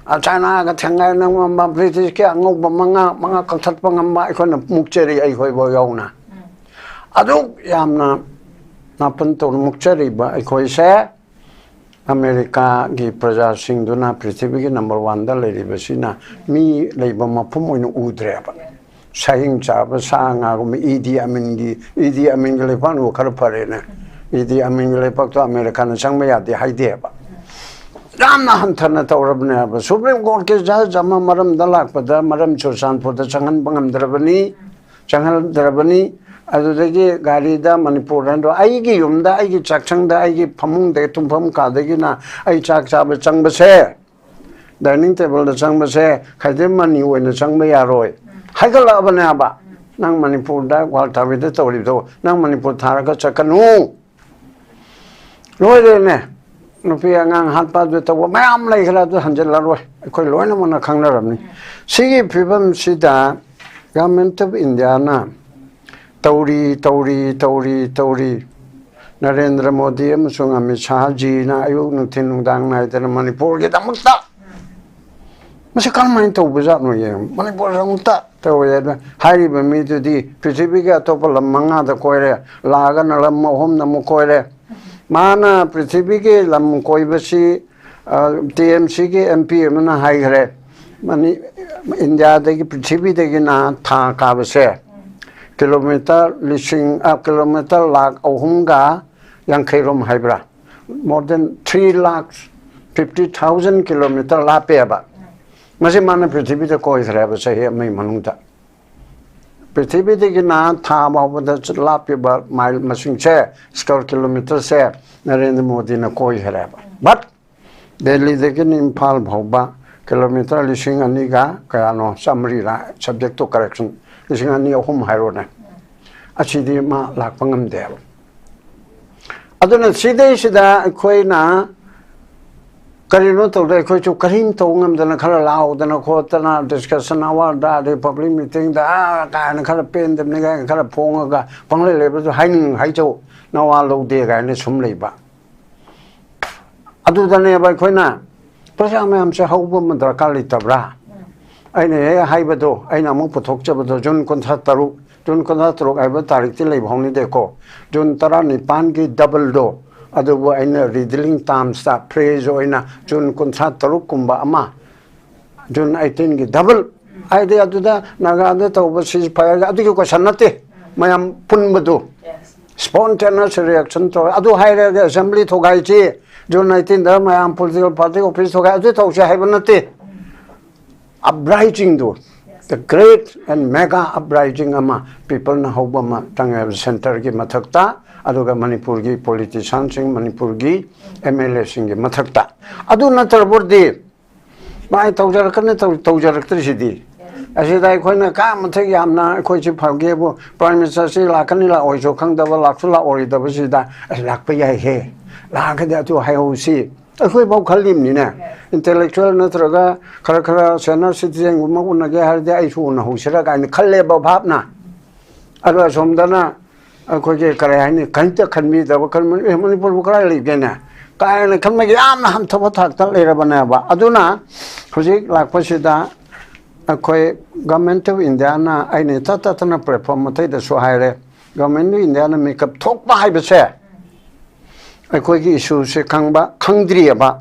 ꯑ, ꯆꯥꯏꯅꯥꯒ ꯊꯦꯡꯒꯥꯏꯅ ꯉꯝꯕ ꯕ꯭ꯔꯤꯇꯤꯁꯀꯤ ꯑꯉꯧꯕ ꯃꯉꯥ, ꯃꯉꯥ ꯀꯛꯊꯠꯄ ꯉꯝꯕ ꯑꯩꯈꯣꯏꯅ ꯃꯨꯛꯆꯔꯤ, ꯑꯩꯈꯣꯏꯐꯥꯎ ꯌꯥꯎꯅ꯫ ꯑꯗꯨꯛ ꯌꯥꯝꯅ ꯅꯥꯄꯟ ꯇꯧꯅ ꯃꯨꯛꯆꯔꯤꯕ ꯑꯩꯈꯣꯏꯁꯦ ꯑꯃꯦꯔꯤꯀꯥꯒꯤ ꯄ꯭ꯔꯖꯥꯁꯤꯡꯗꯨꯅ ꯄ꯭ꯔꯤꯊꯤꯕꯤꯒꯤ ꯅꯝꯕꯔ ꯋꯥꯟꯗ ꯂꯩꯔꯤꯕꯁꯤꯅ ꯃꯤ ꯂꯩꯕ ꯃꯐꯝ ꯑꯣꯏꯅ ꯎꯗ꯭ꯔꯦꯕ꯫ ꯁꯥꯍꯤꯡ ꯆꯥꯕ ꯁꯥ ꯉꯥꯒꯨꯝꯕ ꯏꯗꯤ ꯑꯃꯤꯟꯒꯤ, ꯏꯗꯤ ꯑꯃꯤꯟꯒꯤ ꯂꯩꯄꯥꯛꯅꯕꯨ ꯈꯔ ꯐꯔꯦꯅꯦ꯫ ꯏꯗꯤ ꯑꯃꯤꯟꯒꯤ ꯂꯩꯄꯥꯛꯇꯣ ꯑꯃꯦꯔꯤꯀꯥꯅ ꯆꯪꯕ ꯌꯥꯗꯦ ꯍꯥꯏꯗꯦꯕ꯫ ꯌꯥꯝꯅ ꯍꯟꯊꯅ ꯇꯧꯔꯕꯅꯦꯕ꯫ ꯁꯨꯄ꯭ꯔꯤꯝ ꯀꯣꯔꯠꯀꯤ ꯖꯖ ꯑꯃ ꯃꯔꯝꯗ ꯂꯥꯛꯄꯗ ꯃꯔꯝ ꯆꯨꯔꯆꯥꯟꯄꯨꯔꯗ ꯆꯪꯍꯟꯕ ꯉꯝꯗ꯭ꯔꯕꯅꯤ, ꯆꯪꯍꯟꯗ꯭ꯔꯕꯅꯤ꯫ ꯑꯗꯨꯗꯒꯤ ꯒꯥꯔꯤꯗ ꯃꯅꯤꯄꯨꯔꯗ ꯑꯩꯒꯤ ꯌꯨꯝꯗ, ꯑꯩꯒꯤ ꯆꯥꯛꯁꯪꯗ, ꯑꯩꯒꯤ ꯐꯃꯨꯡꯗ, ꯇꯨꯝꯐꯝ ꯀꯥꯗꯒꯤꯅ ꯑꯩ ꯆꯥꯛ ꯆꯥꯕ ꯆꯪꯕꯁꯦ, ꯗꯥꯏꯅꯤꯡ ꯇꯦꯕꯜꯗ ꯆꯪꯕꯁꯦ ꯈꯥꯏꯗꯦꯝ ꯃꯅꯤ ꯑꯣꯏꯅ ꯆꯪꯕ ꯌꯥꯔꯣꯏ ꯍꯥꯏꯒꯠꯂꯛꯑꯕꯅꯦꯕ꯫ ꯅꯪ ꯃꯅꯤꯄꯨꯔꯗ ꯒ꯭ꯋꯥꯜꯇꯥꯕꯤꯗ ꯇꯧꯔꯤꯕꯗꯣ ꯅꯪ ꯃꯅꯤꯄꯨꯔ ꯊꯥꯔꯒ ꯆꯠꯀꯅꯨ꯫ ꯂꯣꯏꯔꯦꯅꯦ꯫ ꯅꯨꯄꯤ ꯑꯉꯥꯡ ꯍꯥꯠꯄ ꯑꯗꯨ ꯇꯧꯕ ꯃꯌꯥꯝ ꯂꯩꯈ꯭ꯔꯦ, ꯑꯗꯨ ꯍꯟꯖꯤꯜꯂꯔꯣꯏ, ꯑꯩꯈꯣꯏ ꯂꯣꯏꯅꯃꯛꯅ ꯈꯪꯅꯔꯕꯅꯤ꯫ ꯁꯤꯒꯤ ꯐꯤꯕꯝꯁꯤꯗ Government of Indiaꯅ ꯇꯧꯔꯤ, ꯇꯧꯔꯤ, ꯇꯧꯔꯤ, ꯇꯧꯔꯤ꯫ ꯅꯔꯦꯟꯗ꯭ꯔ ꯃꯣꯗꯤ ꯑꯃꯁꯨꯡ ꯑꯃꯤꯠ ꯁꯥꯍꯖꯤꯅ ꯑꯌꯨꯛ ꯅꯨꯡꯊꯤꯟ ꯅꯨꯡꯗꯥꯡ ꯅꯥꯏꯗꯅ ꯃꯅꯤꯄꯨꯔꯒꯤꯗꯃꯛꯇ ꯃꯁꯤ ꯀꯔꯝꯍꯥꯏꯅ ꯇꯧꯕꯖꯥꯠꯅꯣ ꯌꯦꯡꯉꯨ꯫ ꯃꯅꯤꯄꯨꯔꯗꯃꯛꯇ ꯇꯧꯋꯦ꯫ ꯑꯗꯨ ꯍꯥꯏꯔꯤꯕ ꯃꯤꯗꯨꯗꯤ ꯄ꯭ꯔꯤꯊꯤꯕꯤꯒꯤ ꯑꯇꯣꯞꯄ ꯂꯝ ꯃꯉꯥꯗ ꯀꯣꯏꯔꯦ, ꯂꯥꯛꯑꯒꯅ ꯂꯝ ꯑꯍꯨꯝꯗ ꯑꯃꯨꯛ ꯀꯣꯏꯔꯦ꯫ ꯃꯥꯅ ꯄ꯭ꯔꯤꯊꯤꯕꯤꯒꯤ ꯂꯝ ꯀꯣꯏꯕꯁꯤ, ꯇꯤ ꯑꯦꯝ ꯁꯤꯒꯤ ꯑꯦꯝ ꯄꯤ ꯑꯃꯅ ꯍꯥꯏꯈ꯭ꯔꯦ, ꯃꯅꯤ-, ꯏꯟꯗꯤꯌꯥꯗꯒꯤ, ꯄ꯭ꯔꯤꯊꯤꯕꯤꯗꯒꯤꯅ ꯊꯥ ꯀꯥꯕꯁꯦ ꯀꯤꯂꯣꯃꯤꯇꯔ ꯂꯤꯁꯤꯡ, ꯑ, ꯀꯤꯂꯣꯃꯤꯇꯔ ꯂꯥꯈ ꯑꯍꯨꯝꯒ ꯌꯥꯡꯈꯩꯔꯣꯝ ꯍꯥꯏꯕ꯭ꯔꯥ, more than three lakh fifty thousand kilometer ꯂꯥꯞꯄꯦꯕ꯫ ꯃꯁꯤ ꯃꯥꯅ ꯄ꯭ꯔꯤꯊꯤꯕꯤꯗ ꯀꯣꯏꯈ꯭ꯔꯦꯕ ꯆꯍꯤ ꯑꯃꯒꯤ ꯃꯅꯨꯡꯗ꯫ ꯄ꯭ꯔꯤꯊꯤꯕꯤꯗꯒꯤꯅ ꯊꯥ ꯐꯥꯎꯕꯗ ꯂꯥꯞꯄꯤꯕ ꯃꯥꯏꯜ ꯃꯁꯤꯡꯁꯦ, ꯁ꯭ꯀ꯭ꯋꯥꯔ ꯀꯤꯂꯣꯃꯤꯇꯔꯁꯦ ꯅꯔꯦꯟꯗ꯭ꯔ ꯃꯣꯗꯤꯅ ꯀꯣꯏꯈ꯭ꯔꯦꯕ꯫ But ꯗꯦꯜꯂꯤꯗꯒꯤꯅ ꯏꯝꯐꯥꯜ ꯐꯥꯎꯕ ꯀꯤꯂꯣꯃꯤꯇꯔ ꯂꯤꯁꯤꯡ ꯑꯅꯤꯒ ꯀꯌꯥꯅꯣ, ꯆꯥꯃꯔꯤꯔ, subject to correction, ꯂꯤꯁꯤꯡ ꯑꯅꯤ ꯑꯍꯨꯝ ꯍꯥꯏꯔꯣꯅꯦ, ꯑꯁꯤꯗꯤ ꯃꯥ ꯂꯥꯛꯄ ꯉꯝꯗꯦꯕ꯫ ꯑꯗꯨꯅ ꯁꯤꯗꯩꯁꯤꯗ ꯑꯩꯈꯣꯏꯅ ꯀꯔꯤꯅꯣ ꯇꯧꯗ, ꯑꯩꯈꯣꯏꯁꯨ ꯀꯔꯤꯝ ꯇꯧ ꯉꯝꯗꯅ ꯈꯔ ꯂꯥꯎꯗꯅ ꯈꯣꯠꯇꯅ, discussion hourꯗ ꯑꯗꯩ public meetingꯗ ꯑꯥ ꯀꯥꯏꯅ ꯈꯔ ꯄꯦꯟꯗꯕꯅꯤ ꯀꯥꯏꯅ ꯈꯔ ꯐꯣꯡꯉꯒ ꯄꯪꯂꯩ ꯂꯩꯕꯁꯨ ꯍꯥꯏꯅꯤꯡ ꯍꯥꯏꯖꯧ, ꯅꯋꯥ ꯂꯧꯗꯦ ꯀꯥꯏꯅ ꯁꯨꯝ ꯂꯩꯕ꯫ ꯑꯗꯨꯗꯅꯦꯕ ꯑꯩꯈꯣꯏꯅ ꯄ꯭ꯔꯖꯥ ꯃꯌꯥꯝꯁꯦ ꯍꯧꯕ ꯑꯃ ꯗꯔꯀꯥꯔ ꯂꯩꯇꯕ꯭ꯔꯥ? ꯑꯩꯅ ꯍꯦꯛ ꯍꯥꯏꯕꯗꯣ, ꯑꯩꯅ ꯑꯃꯨꯛ ꯄꯨꯊꯣꯛꯆꯕꯗꯣ, ꯖꯨꯟ ꯀꯨꯟꯊ꯭ꯔꯥ ꯇꯔꯨꯛ, ꯖꯨꯟ ꯀꯨꯟꯊ꯭ꯔꯥ ꯇꯔꯨꯛ ꯍꯥꯏꯕ ꯇꯥꯔꯤꯛꯇꯤ ꯂꯩꯕ ꯍꯧꯅꯗꯦꯀꯣ꯫ ꯖꯨꯟ ꯇꯔꯥꯅꯤꯄꯥꯟꯒꯤ doubleꯗꯣ, ꯑꯗꯨꯕꯨ ꯑꯩꯅ riddling termsꯇ phrase ꯑꯣꯏꯅ ꯖꯨꯟ ꯀꯨꯟꯊ꯭ꯔꯥ ꯇꯔꯨꯛ ꯀꯨꯝꯕ ꯑꯃ, ꯖꯨꯟ eighteenꯒꯤ double ꯍꯥꯏꯗꯤ ꯑꯗꯨꯗ ꯅꯥꯒꯥꯗ ꯇꯧꯕ ceasefire ꯑꯗꯨꯒꯤ question ꯅꯠꯇꯦ, ꯃꯌꯥꯝ ꯄꯨꯟꯕꯗꯨ꯫ Spontaneous reaction ꯇꯧꯔꯦ꯫ ꯑꯗꯨ ꯍꯥꯏꯔꯒ assembly ꯊꯣꯒꯥꯏꯁꯤ, June nineteenꯗ ꯃꯌꯥꯝ political party office ꯊꯣꯒꯥꯏ, ꯑꯗꯨ ꯇꯧꯁꯦ ꯍꯥꯏꯕ ꯅꯠꯇꯦ꯫ Uprisingꯗꯨ, the great and mega uprising ꯑꯃ, peopleꯅ ꯍꯧꯕ ꯑꯃ ꯇꯉꯥꯏ centreꯒꯤ ꯃꯊꯛꯇ, ꯑꯗꯨꯒ ꯃꯅꯤꯄꯨꯔꯒꯤ politicianꯁꯤꯡ, ꯃꯅꯤꯄꯨꯔꯒꯤ MLAꯁꯤꯡꯒꯤ ꯃꯊꯛꯇ꯫ ꯑꯗꯨ ꯅꯠꯇ꯭ꯔꯕꯗꯤ ꯃꯥꯏ ꯇꯧꯖꯔꯛꯀꯅꯤ, ꯇꯧ-, ꯇꯧꯖꯔꯛꯇ꯭ꯔꯤꯁꯤꯗꯤ꯫ ꯑꯁꯤꯗ ꯑꯩꯈꯣꯏꯅ ꯀꯥ ꯃꯊꯛ ꯌꯥꯝꯅ ꯑꯩꯈꯣꯏꯁꯤ ꯐꯒꯦꯕꯨ, Prime Ministerꯁꯤ ꯂꯥꯛꯀꯅꯤ ꯂꯥꯛꯑꯣꯏꯁꯨ ꯈꯪꯗꯕ, ꯂꯥꯛꯁꯨ ꯂꯥꯛꯑꯣꯏꯗꯕꯁꯤꯗ, "ꯑꯁ, ꯂꯥꯛꯄ ꯌꯥꯏꯍꯦ, ꯂꯥꯛꯑꯒꯗꯤ ꯑꯗꯨ ꯍꯥꯏꯍꯧꯁꯤ", ꯑꯩꯈꯣꯏꯐꯥꯎ ꯈꯜꯂꯤꯕꯅꯤꯅꯦ꯫ Intellectual ꯅꯠꯇ꯭ꯔꯒ ꯈꯔ ꯈꯔ senior citizenꯒꯨꯝꯕ ꯎꯅꯒꯦ ꯍꯥꯏꯔꯗꯤ ꯑꯩꯁꯨ ꯎꯅꯍꯧꯁꯤꯔꯥ ꯀꯥꯏꯅ ꯈꯜꯂꯦꯕ ꯚꯥꯞꯅ꯫ ꯑꯗꯣ ꯑꯁꯣꯝꯗꯅ ꯑꯩꯈꯣꯏꯒꯤ ꯀꯔꯤ ꯍꯥꯏꯅꯤ, ꯀꯔꯤꯝꯇ ꯈꯟꯕꯤꯗꯕ, ꯈꯟꯕ, "ꯑꯦ, ꯃꯅꯤꯄꯨꯔꯕꯨ ꯀꯗꯥꯏ ꯂꯩꯒꯦꯅꯦ?" ꯀꯥꯏꯅ ꯈꯟꯕꯒꯤ ꯌꯥꯝꯅ ꯍꯟꯊꯕ ꯊꯥꯛꯇ ꯂꯩꯔꯕꯅꯦꯕ꯫ ꯑꯗꯨꯅ ꯍꯧꯖꯤꯛ ꯂꯥꯛꯄꯁꯤꯗ ꯑꯩꯈꯣꯏ Government of Indiaꯅ, ꯑꯩꯅ ꯏꯇꯠ ꯇꯠꯇꯅ platform ꯑꯇꯩꯗꯁꯨ ꯍꯥꯏꯔꯦ, Government of Indiaꯅ ꯃꯤꯀꯞ ꯊꯣꯛꯄ ꯍꯥꯏꯕꯁꯦ ꯑꯩꯈꯣꯏꯒꯤ issueꯁꯦ ꯈꯪꯕ, ꯈꯪꯗ꯭ꯔꯤꯑꯕ꯫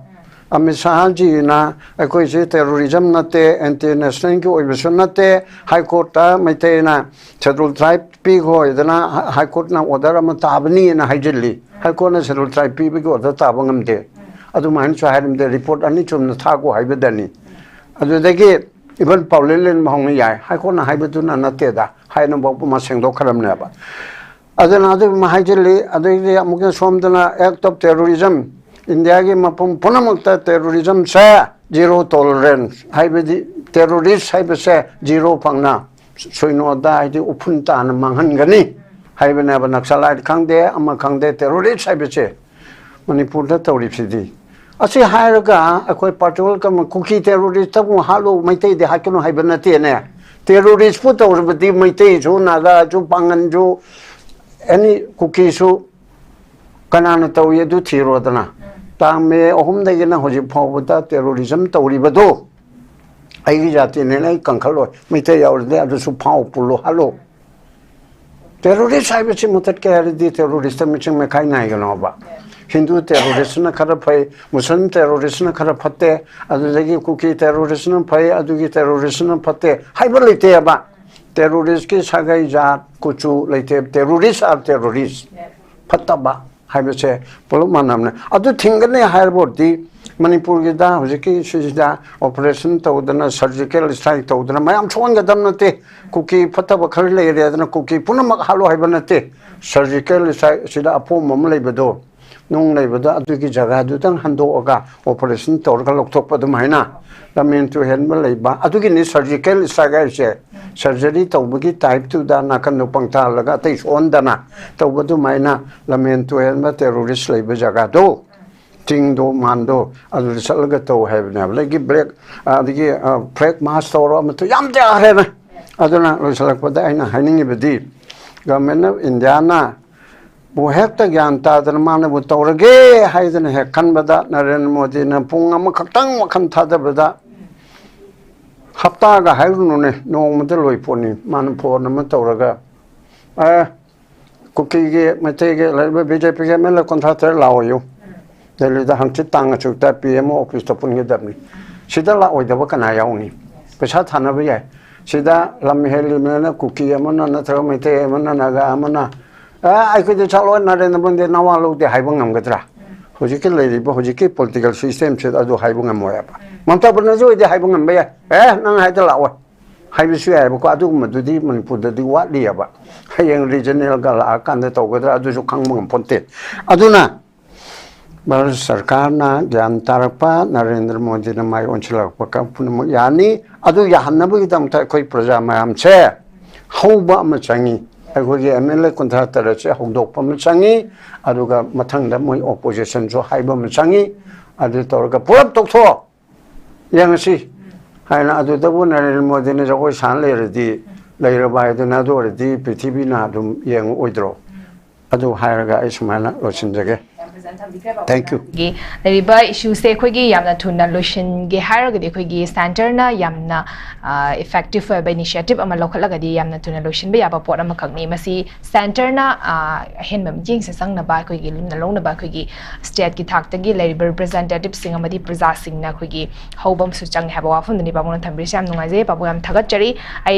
ꯑꯃꯤꯠ ꯁꯥꯍꯖꯤꯅ ꯑꯩꯈꯣꯏꯁꯦ terrorism ꯅꯠꯇꯦ, anti nationalꯒꯤ ꯑꯣꯏꯕꯁꯨ ꯅꯠꯇꯦ, High Courtꯇ ꯃꯩꯇꯩꯅ Scheduled Tribe ꯄꯤꯈꯣꯏꯗꯅ High Courtꯅ order ꯑꯃ ꯇꯥꯕꯅꯤꯅ ꯍꯥꯏꯖꯤꯜꯂꯤ꯫ High Courtꯅ Scheduled Tribe ꯄꯤꯕꯒꯤ order ꯇꯥꯕ ꯉꯝꯗꯦ꯫ ꯑꯗꯨꯃꯥꯏꯅꯁꯨ ꯍꯥꯏꯔꯝꯗꯦ, report ꯑꯅꯤ ꯆꯨꯝꯅ ꯊꯥꯈꯣ ꯍꯥꯏꯕꯗꯅꯤ꯫ ꯑꯗꯨꯗꯒꯤ even ꯄꯥꯎꯂꯦꯟ ꯂꯦꯟꯕ ꯍꯧꯅ ꯌꯥꯏ, High Courtꯅ ꯍꯥꯏꯕꯗꯨꯅ ꯅꯠꯇꯦꯗ ꯍꯥꯏꯅ ꯐꯥꯎꯕ ꯑꯃ ꯁꯦꯡꯗꯣꯛꯈ꯭ꯔꯕꯅꯦꯕ꯫ ꯑꯗꯨꯅ ꯑꯗꯨꯒꯨꯝꯕ ꯍꯥꯏꯖꯤꯜꯂꯤ꯫ ꯑꯗꯩꯗꯤ ꯑꯃꯨꯛꯀ ꯁꯣꯝꯗꯅ act of terrorism, Indiaꯒꯤ ꯃꯐꯝ ꯄꯨꯝꯅꯃꯛꯇ terrorismꯁꯦ zero tolerance, ꯍꯥꯏꯕꯗꯤ terrorist ꯍꯥꯏꯕꯁꯦ zero ꯐꯪꯅ ꯁꯣꯏꯅꯣꯗ, ꯍꯥꯏꯗꯤ ꯎꯐꯨꯟ ꯇꯥꯅ ꯃꯥꯡꯍꯟꯒꯅꯤ ꯍꯥꯏꯕꯅꯦꯕ꯫ Naxalite ꯈꯪꯗꯦ, ꯑꯃ ꯈꯪꯗꯦ, terrorist ꯍꯥꯏꯕꯁꯦ ꯃꯅꯤꯄꯨꯔꯗ ꯇꯧꯔꯤꯕꯁꯤꯗꯤ꯫ ꯑꯁꯤ ꯍꯥꯏꯔꯒ ꯑꯩꯈꯣꯏ particular ꯀꯃ-, ꯀꯨꯀꯤ terroristꯇꯕꯨ ꯍꯥꯠꯂꯨ, ꯃꯩꯇꯩꯗꯤ ꯍꯥꯠꯀꯅꯨ ꯍꯥꯏꯕ ꯅꯠꯇꯦꯅꯦ꯫ Terroristꯄꯨ ꯇꯧꯔꯕꯗꯤ ꯃꯩꯇꯩꯁꯨ, ꯅꯥꯒꯥꯁꯨ, ꯄꯥꯡꯒꯟꯁꯨ, any ꯀꯨꯀꯤꯁꯨ ꯀꯅꯥꯅ ꯇꯧꯏ ꯑꯗꯨ ꯊꯤꯔꯣꯗꯅ꯫ ꯇꯥꯡ ꯃꯦ ꯑꯍꯨꯝꯗꯒꯤꯅ ꯍꯧꯖꯤꯛ ꯐꯥꯎꯕꯗ terrorism ꯇꯧꯔꯤꯕꯗꯨ ꯑꯩꯒꯤ ꯖꯥꯇꯤꯅꯦꯅ ꯑꯩ ꯀꯟꯈꯠꯂꯣꯏ꯫ ꯃꯩꯇꯩ ꯌꯥꯎꯔꯗꯤ ꯑꯗꯨꯁꯨ ꯐꯥꯎ ꯄꯨꯜꯂꯨ ꯍꯥꯠꯂꯨ꯫ Terrorist ꯍꯥꯏꯕꯁꯤ ꯃꯨꯊꯠꯀꯦ ꯍꯥꯏꯔꯗꯤ terroristꯇ ꯃꯤꯆꯪ ꯃꯤꯈꯥꯏ ꯅꯥꯏꯒꯅꯣꯕ꯫ ꯍꯤꯟꯗꯨ terroristꯅ ꯈꯔ ꯐꯩ, ꯃꯨꯁꯂꯤꯝ terroristꯅ ꯈꯔ ꯐꯠꯇꯦ, ꯑꯗꯨꯗꯒꯤ ꯀꯨꯀꯤ terroristꯅ ꯐꯩ, ꯑꯗꯨꯒꯤ terroristꯅ ꯐꯠꯇꯦ ꯍꯥꯏꯕ ꯂꯩꯇꯦꯕ꯫ ꯇꯦꯔꯣꯔꯤꯁꯀꯤ ꯁꯥꯒꯩ ꯖꯥꯠ ꯀꯨꯆꯨ ꯂꯩꯇꯦ, ꯇꯦꯔꯣꯔꯤꯁ ꯑꯥꯔ ꯇꯦꯔꯣꯔꯤꯁ꯫ ꯐꯠꯇꯕ ꯍꯥꯏꯕꯁꯦ ꯄꯨꯂꯞ ꯃꯥꯟꯅꯕꯅꯦ꯫ ꯑꯗꯨ ꯊꯤꯡꯒꯅꯤ ꯍꯥꯏꯔꯕꯗꯤ ꯃꯅꯤꯄꯨꯔꯒꯤꯗ ꯍꯧꯖꯤꯛꯀꯤ ꯁꯤꯁꯤꯗ ꯑꯣꯄꯔꯦꯁꯟ ꯇꯧꯗꯅ, ꯁꯔꯖꯤꯀꯦꯜ ꯁ꯭ꯇ꯭ꯔꯥꯏꯛ ꯇꯧꯗꯅ ꯃꯌꯥꯝ ꯁꯣꯛꯍꯟꯒꯗꯕ ꯅꯠꯇꯦ꯫ ꯀꯨꯀꯤ ꯐꯠꯇꯕ ꯈꯔ ꯂꯩꯔꯦ ꯑꯗꯨꯅ ꯀꯨꯀꯤ ꯄꯨꯝꯅꯃꯛ ꯍꯥꯠꯂꯣ ꯍꯥꯏꯕ ꯅꯠꯇꯦ꯫ ꯁꯔꯖꯤꯀꯦꯜ ꯁ꯭ꯇ꯭ꯔꯥꯏꯛ ꯁꯤꯗ ꯑꯄꯣꯝꯕ ꯑꯃ ꯂꯩꯕꯗꯣ, ꯅꯨꯡ ꯂꯩꯕꯗꯣ, ꯑꯗꯨꯒꯤ ꯖꯒꯥꯗꯨꯗꯪ ꯍꯟꯗꯣꯛꯑꯒ ꯑꯣꯄꯔꯦꯁꯟ ꯇꯧꯔꯒ ꯂꯧꯊꯣꯛꯄ ꯑꯗꯨꯃꯥꯏꯅ꯫ ꯂꯝꯍꯦꯟ ꯇꯨꯍꯦꯟꯕ ꯂꯩꯕ ꯑꯗꯨꯒꯤꯅꯤ ꯁꯔꯖꯤꯀꯦꯜ ꯁ꯭ꯇ꯭ꯔꯥꯏꯛ ꯍꯥꯏꯔꯤꯁꯦ꯫ ꯁꯔꯖꯔꯤ ꯇꯧꯕꯒꯤ ꯇꯥꯏꯞꯇꯨꯗ ꯅꯥꯀꯟꯗꯣ ꯄꯪꯊꯍꯜꯂꯒ ꯑꯇꯩ ꯁꯣꯛꯍꯟꯗꯅ ꯇꯧꯕ ꯑꯗꯨꯃꯥꯏꯅ ꯂꯝꯍꯦꯟ ꯇꯨꯍꯦꯟꯕ ꯇꯦꯔꯣꯔꯤꯁ ꯂꯩꯕ ꯖꯒꯥꯗꯣ, ꯆꯤꯡꯗꯣ ꯃꯥꯟꯗꯣ, ꯑꯗꯨꯗ ꯆꯠꯂꯒ ꯇꯧ ꯍꯥꯏꯕꯅꯦꯕ꯫ ꯑꯗꯒꯤ ꯕ꯭ꯂꯦꯛ, ꯑꯗꯒꯤ ꯐ꯭ꯂꯦꯛ ꯃꯥꯔꯆ ꯇꯧꯔꯣ, ꯑꯃꯠꯇ ꯌꯥꯝ ꯇꯌꯥꯈ꯭ꯔꯦꯅ꯫ ꯑꯗꯨꯅ ꯂꯣꯏꯁꯤꯜꯂꯛꯄꯗ ꯑꯩꯅ ꯍꯥꯏꯅꯤꯡꯉꯤꯕꯗꯤ, ꯒꯚꯔꯟꯃꯦꯟ ꯑꯣꯐ ꯏꯟꯗꯤꯌꯥꯅ ꯕꯨ ꯍꯦꯛꯇ ꯒ꯭ꯌꯥꯟ ꯇꯥꯗꯅ ꯃꯥꯅꯕꯨ ꯇꯧꯔꯒꯦ ꯍꯥꯏꯗꯅ ꯍꯦꯛ ꯈꯟꯕꯗ, ꯅꯔꯦꯟꯗ꯭ꯔ ꯃꯣꯗꯤꯅ ꯄꯨꯡ ꯑꯃꯈꯛꯇꯪ ꯋꯥꯈꯜ ꯊꯥꯗꯕꯗ, ꯍꯞꯇꯥꯒ ꯍꯥꯏꯔꯨꯅꯨꯅꯦ, ꯅꯣꯡꯃꯗ ꯂꯣꯏ ꯄꯣꯠꯅꯤ꯫ ꯃꯥꯅ ꯐꯣꯟ ꯑꯃ ꯇꯧꯔꯒ, "ꯑꯦ, ꯀꯨꯀꯤꯒꯤ, ꯃꯩꯇꯩꯒꯤ ꯂꯩꯔꯤꯕ ꯕꯤ ꯖꯦ ꯄꯤꯒꯤ ꯑꯦꯝ ꯑꯦꯜ ꯑꯦ ꯀꯨꯟꯊ꯭ꯔꯥ ꯇꯔꯦꯠ ꯂꯥꯛꯑꯣꯌꯨ꯫ ꯗꯦꯜꯂꯤꯗ ꯍꯪꯆꯤꯠ ꯇꯥꯡ ꯑꯁꯨꯛꯇ ꯄꯤ ꯑꯦꯝ ꯑꯣ ꯑꯣꯐꯤꯁꯇ ꯄꯨꯟꯒꯗꯕꯅꯤ꯫ ꯁꯤꯗ ꯂꯥꯛꯑꯣꯏꯗꯕ ꯀꯅꯥ ꯌꯥꯎꯅꯤ? ꯄꯩꯁꯥ ꯊꯥꯅꯕ ꯌꯥꯏ꯫ ꯁꯤꯗ ꯂꯝ ꯍꯦꯜꯂꯤꯕꯅꯤꯅ ꯀꯨꯀꯤ ꯑꯃꯅ ꯅꯠꯇ꯭ꯔꯒ ꯃꯩꯇꯩ ꯑꯃꯅ, ꯅꯥꯒꯥ ꯑꯃꯅ, ꯑꯦ, ꯑꯩꯈꯣꯏꯗꯤ ꯆꯠꯂꯣꯏ, ꯅꯔꯦꯟꯗ꯭ꯔ ꯃꯣꯗꯤ ꯅꯋꯥ ꯂꯧꯗꯦ" ꯍꯥꯏꯕ ꯉꯝꯒꯗ꯭ꯔꯥ? ꯍꯧꯖꯤꯛꯀꯤ ꯂꯩꯔꯤꯕ ꯍꯧꯖꯤꯛꯀꯤ ꯄꯣꯂꯤꯇꯤꯀꯦꯜ ꯁꯤꯁꯇꯦꯝꯁꯤꯗ ꯑꯗꯨ ꯍꯥꯏꯕ ꯉꯝꯃꯣꯏꯕ꯫ ꯃꯃꯇꯥ ꯕꯅꯔꯖꯤ ꯑꯣꯏꯗꯤ ꯍꯥꯏꯕ ꯉꯝꯕ ꯌꯥꯏ, "ꯑꯦ, ꯅꯪ ꯍꯥꯏꯗ ꯂꯥꯛꯑꯣꯏ" ꯍꯥꯏꯕꯁꯨ ꯌꯥꯏꯕꯀꯣ꯫ ꯑꯗꯨꯒꯨꯝꯕꯗꯨꯗꯤ ꯃꯅꯤꯄꯨꯔꯗꯗꯤ ꯋꯥꯠꯂꯤꯑꯕ꯫ ꯍꯌꯦꯡ ꯔꯤꯖꯅꯦꯜꯒ ꯂꯥꯛꯑꯀꯥꯟꯗ ꯇꯧꯒꯗ꯭ꯔꯥ, ꯑꯗꯨꯁꯨ ꯈꯪꯕ ꯉꯝꯄꯣꯟꯇꯦ꯫ ꯑꯗꯨꯅ ꯚꯥꯔꯠ ꯁꯔꯀꯥꯔꯅ ꯒ꯭ꯌꯥꯟ ꯇꯥꯔꯛꯄ, ꯅꯔꯦꯟꯗ꯭ꯔ ꯃꯣꯗꯤꯅ ꯃꯥꯏ ꯑꯣꯟꯁꯤꯜꯂꯛꯄ ꯀ-, ꯄꯨꯝꯅꯃꯛ ꯌꯥꯅꯤ꯫ ꯑꯗꯨ ꯌꯥꯍꯟꯅꯕꯒꯤꯗꯃꯛꯇ ꯑꯩꯈꯣꯏ ꯄ꯭ꯔꯖꯥ ꯃꯌꯥꯝꯁꯦ ꯍꯧꯕ ꯑꯃ ꯆꯪꯉꯤ꯫ ꯑꯩꯈꯣꯏꯒꯤ ꯑꯦꯝ ꯑꯦꯜ ꯑꯦ ꯀꯨꯟꯊ꯭ꯔꯥ ꯇꯔꯦꯠꯁꯦ ꯍꯧꯗꯣꯛꯄ ꯑꯃ ꯆꯪꯉꯤ꯫ ꯑꯗꯨꯒ ꯃꯊꯪꯗ ꯃꯣꯏ ꯑꯣꯄꯣꯖꯤꯁꯟꯁꯨ ꯍꯥꯏꯕ ꯑꯃ ꯆꯪꯉꯤ꯫ ꯑꯗꯨ ꯇꯧꯔꯒ ꯄꯨꯂꯞ ꯇꯧꯊꯣꯛꯑꯣ, ꯌꯦꯡꯉꯁꯤ ꯍꯥꯏꯅ꯫ ꯑꯗꯨꯗꯕꯨ ꯅꯔꯦꯟꯗ꯭ꯔ ꯃꯣꯗꯤꯅ ꯖꯒꯣꯏ ꯁꯥꯅ ꯂꯩꯔꯗꯤ, ꯂꯩꯔꯕ ꯍꯥꯏꯗꯨꯅ, ꯑꯗꯨ ꯑꯣꯏꯔꯗꯤ ꯄ꯭ꯔꯤꯊꯤꯕꯤꯅ ꯑꯗꯨꯝ ꯌꯦꯡꯉꯛꯑꯣꯏꯗ꯭ꯔꯣ? ꯑꯗꯨ ꯍꯥꯏꯔꯒ ꯑꯩ ꯁꯨꯃꯥꯏꯅ ꯂꯣꯏꯁꯤꯟꯖꯒꯦ꯫ Thank you꯫ ꯂꯩꯔꯤꯕ ꯏꯁꯨꯁꯦ ꯑꯩꯈꯣꯏꯒꯤ ꯌꯥꯝꯅ ꯊꯨꯅ ꯂꯣꯏꯁꯤꯟꯒꯦ ꯍꯥꯏꯔꯒꯗꯤ, ꯑꯩꯈꯣꯏꯒꯤ ꯁꯦꯟꯇꯔꯅ ꯌꯥꯝꯅ ꯏꯐꯦꯛꯇꯤꯞ ꯑꯣꯏꯕ ꯏꯅꯤꯁꯤꯌꯦꯇꯤꯞ ꯑꯃ ꯂꯧꯈꯠꯂꯒꯗꯤ ꯌꯥꯝꯅ ꯊꯨꯅ ꯂꯣꯏꯁꯤꯟꯕ ꯌꯥꯕ ꯄꯣꯠ ꯑꯃꯈꯛꯅꯤ꯫ ꯃꯁꯤ ꯁꯦꯟꯇꯔꯅ ꯑꯍꯦꯟꯕ ꯃꯤꯠꯌꯦꯡꯁꯦ ꯆꯪꯅꯕ, ꯑꯩꯈꯣꯏꯒꯤ ꯂꯨꯝꯅ ꯂꯧꯅꯕ, ꯑꯩꯈꯣꯏꯒꯤ ꯁ꯭ꯇꯦꯠꯀꯤ ꯊꯥꯛꯇꯒꯤ ꯂꯩꯔꯤꯕ ꯔꯤꯄ꯭ꯔꯖꯦꯟꯇꯦꯇꯤꯞꯁꯤꯡ ꯑꯃꯗꯤ ꯄ꯭ꯔꯖꯥꯁꯤꯡꯅ ꯑꯩꯈꯣꯏꯒꯤ ꯍꯧꯕ ꯑꯃꯁꯨ ꯆꯪꯉꯦ ꯍꯥꯏꯕ ꯋꯥꯐꯝꯗꯨꯅꯤ ꯄꯥꯕꯨꯡꯅ ꯊꯝꯕꯤꯔꯤꯁꯦ꯫ ꯌꯥꯝ ꯅꯨꯡꯉꯥꯏꯖꯩ ꯄꯥꯕꯨꯡ, ꯌꯥꯝ ꯊꯥꯒꯠꯆꯔꯤ꯫ ꯑꯩ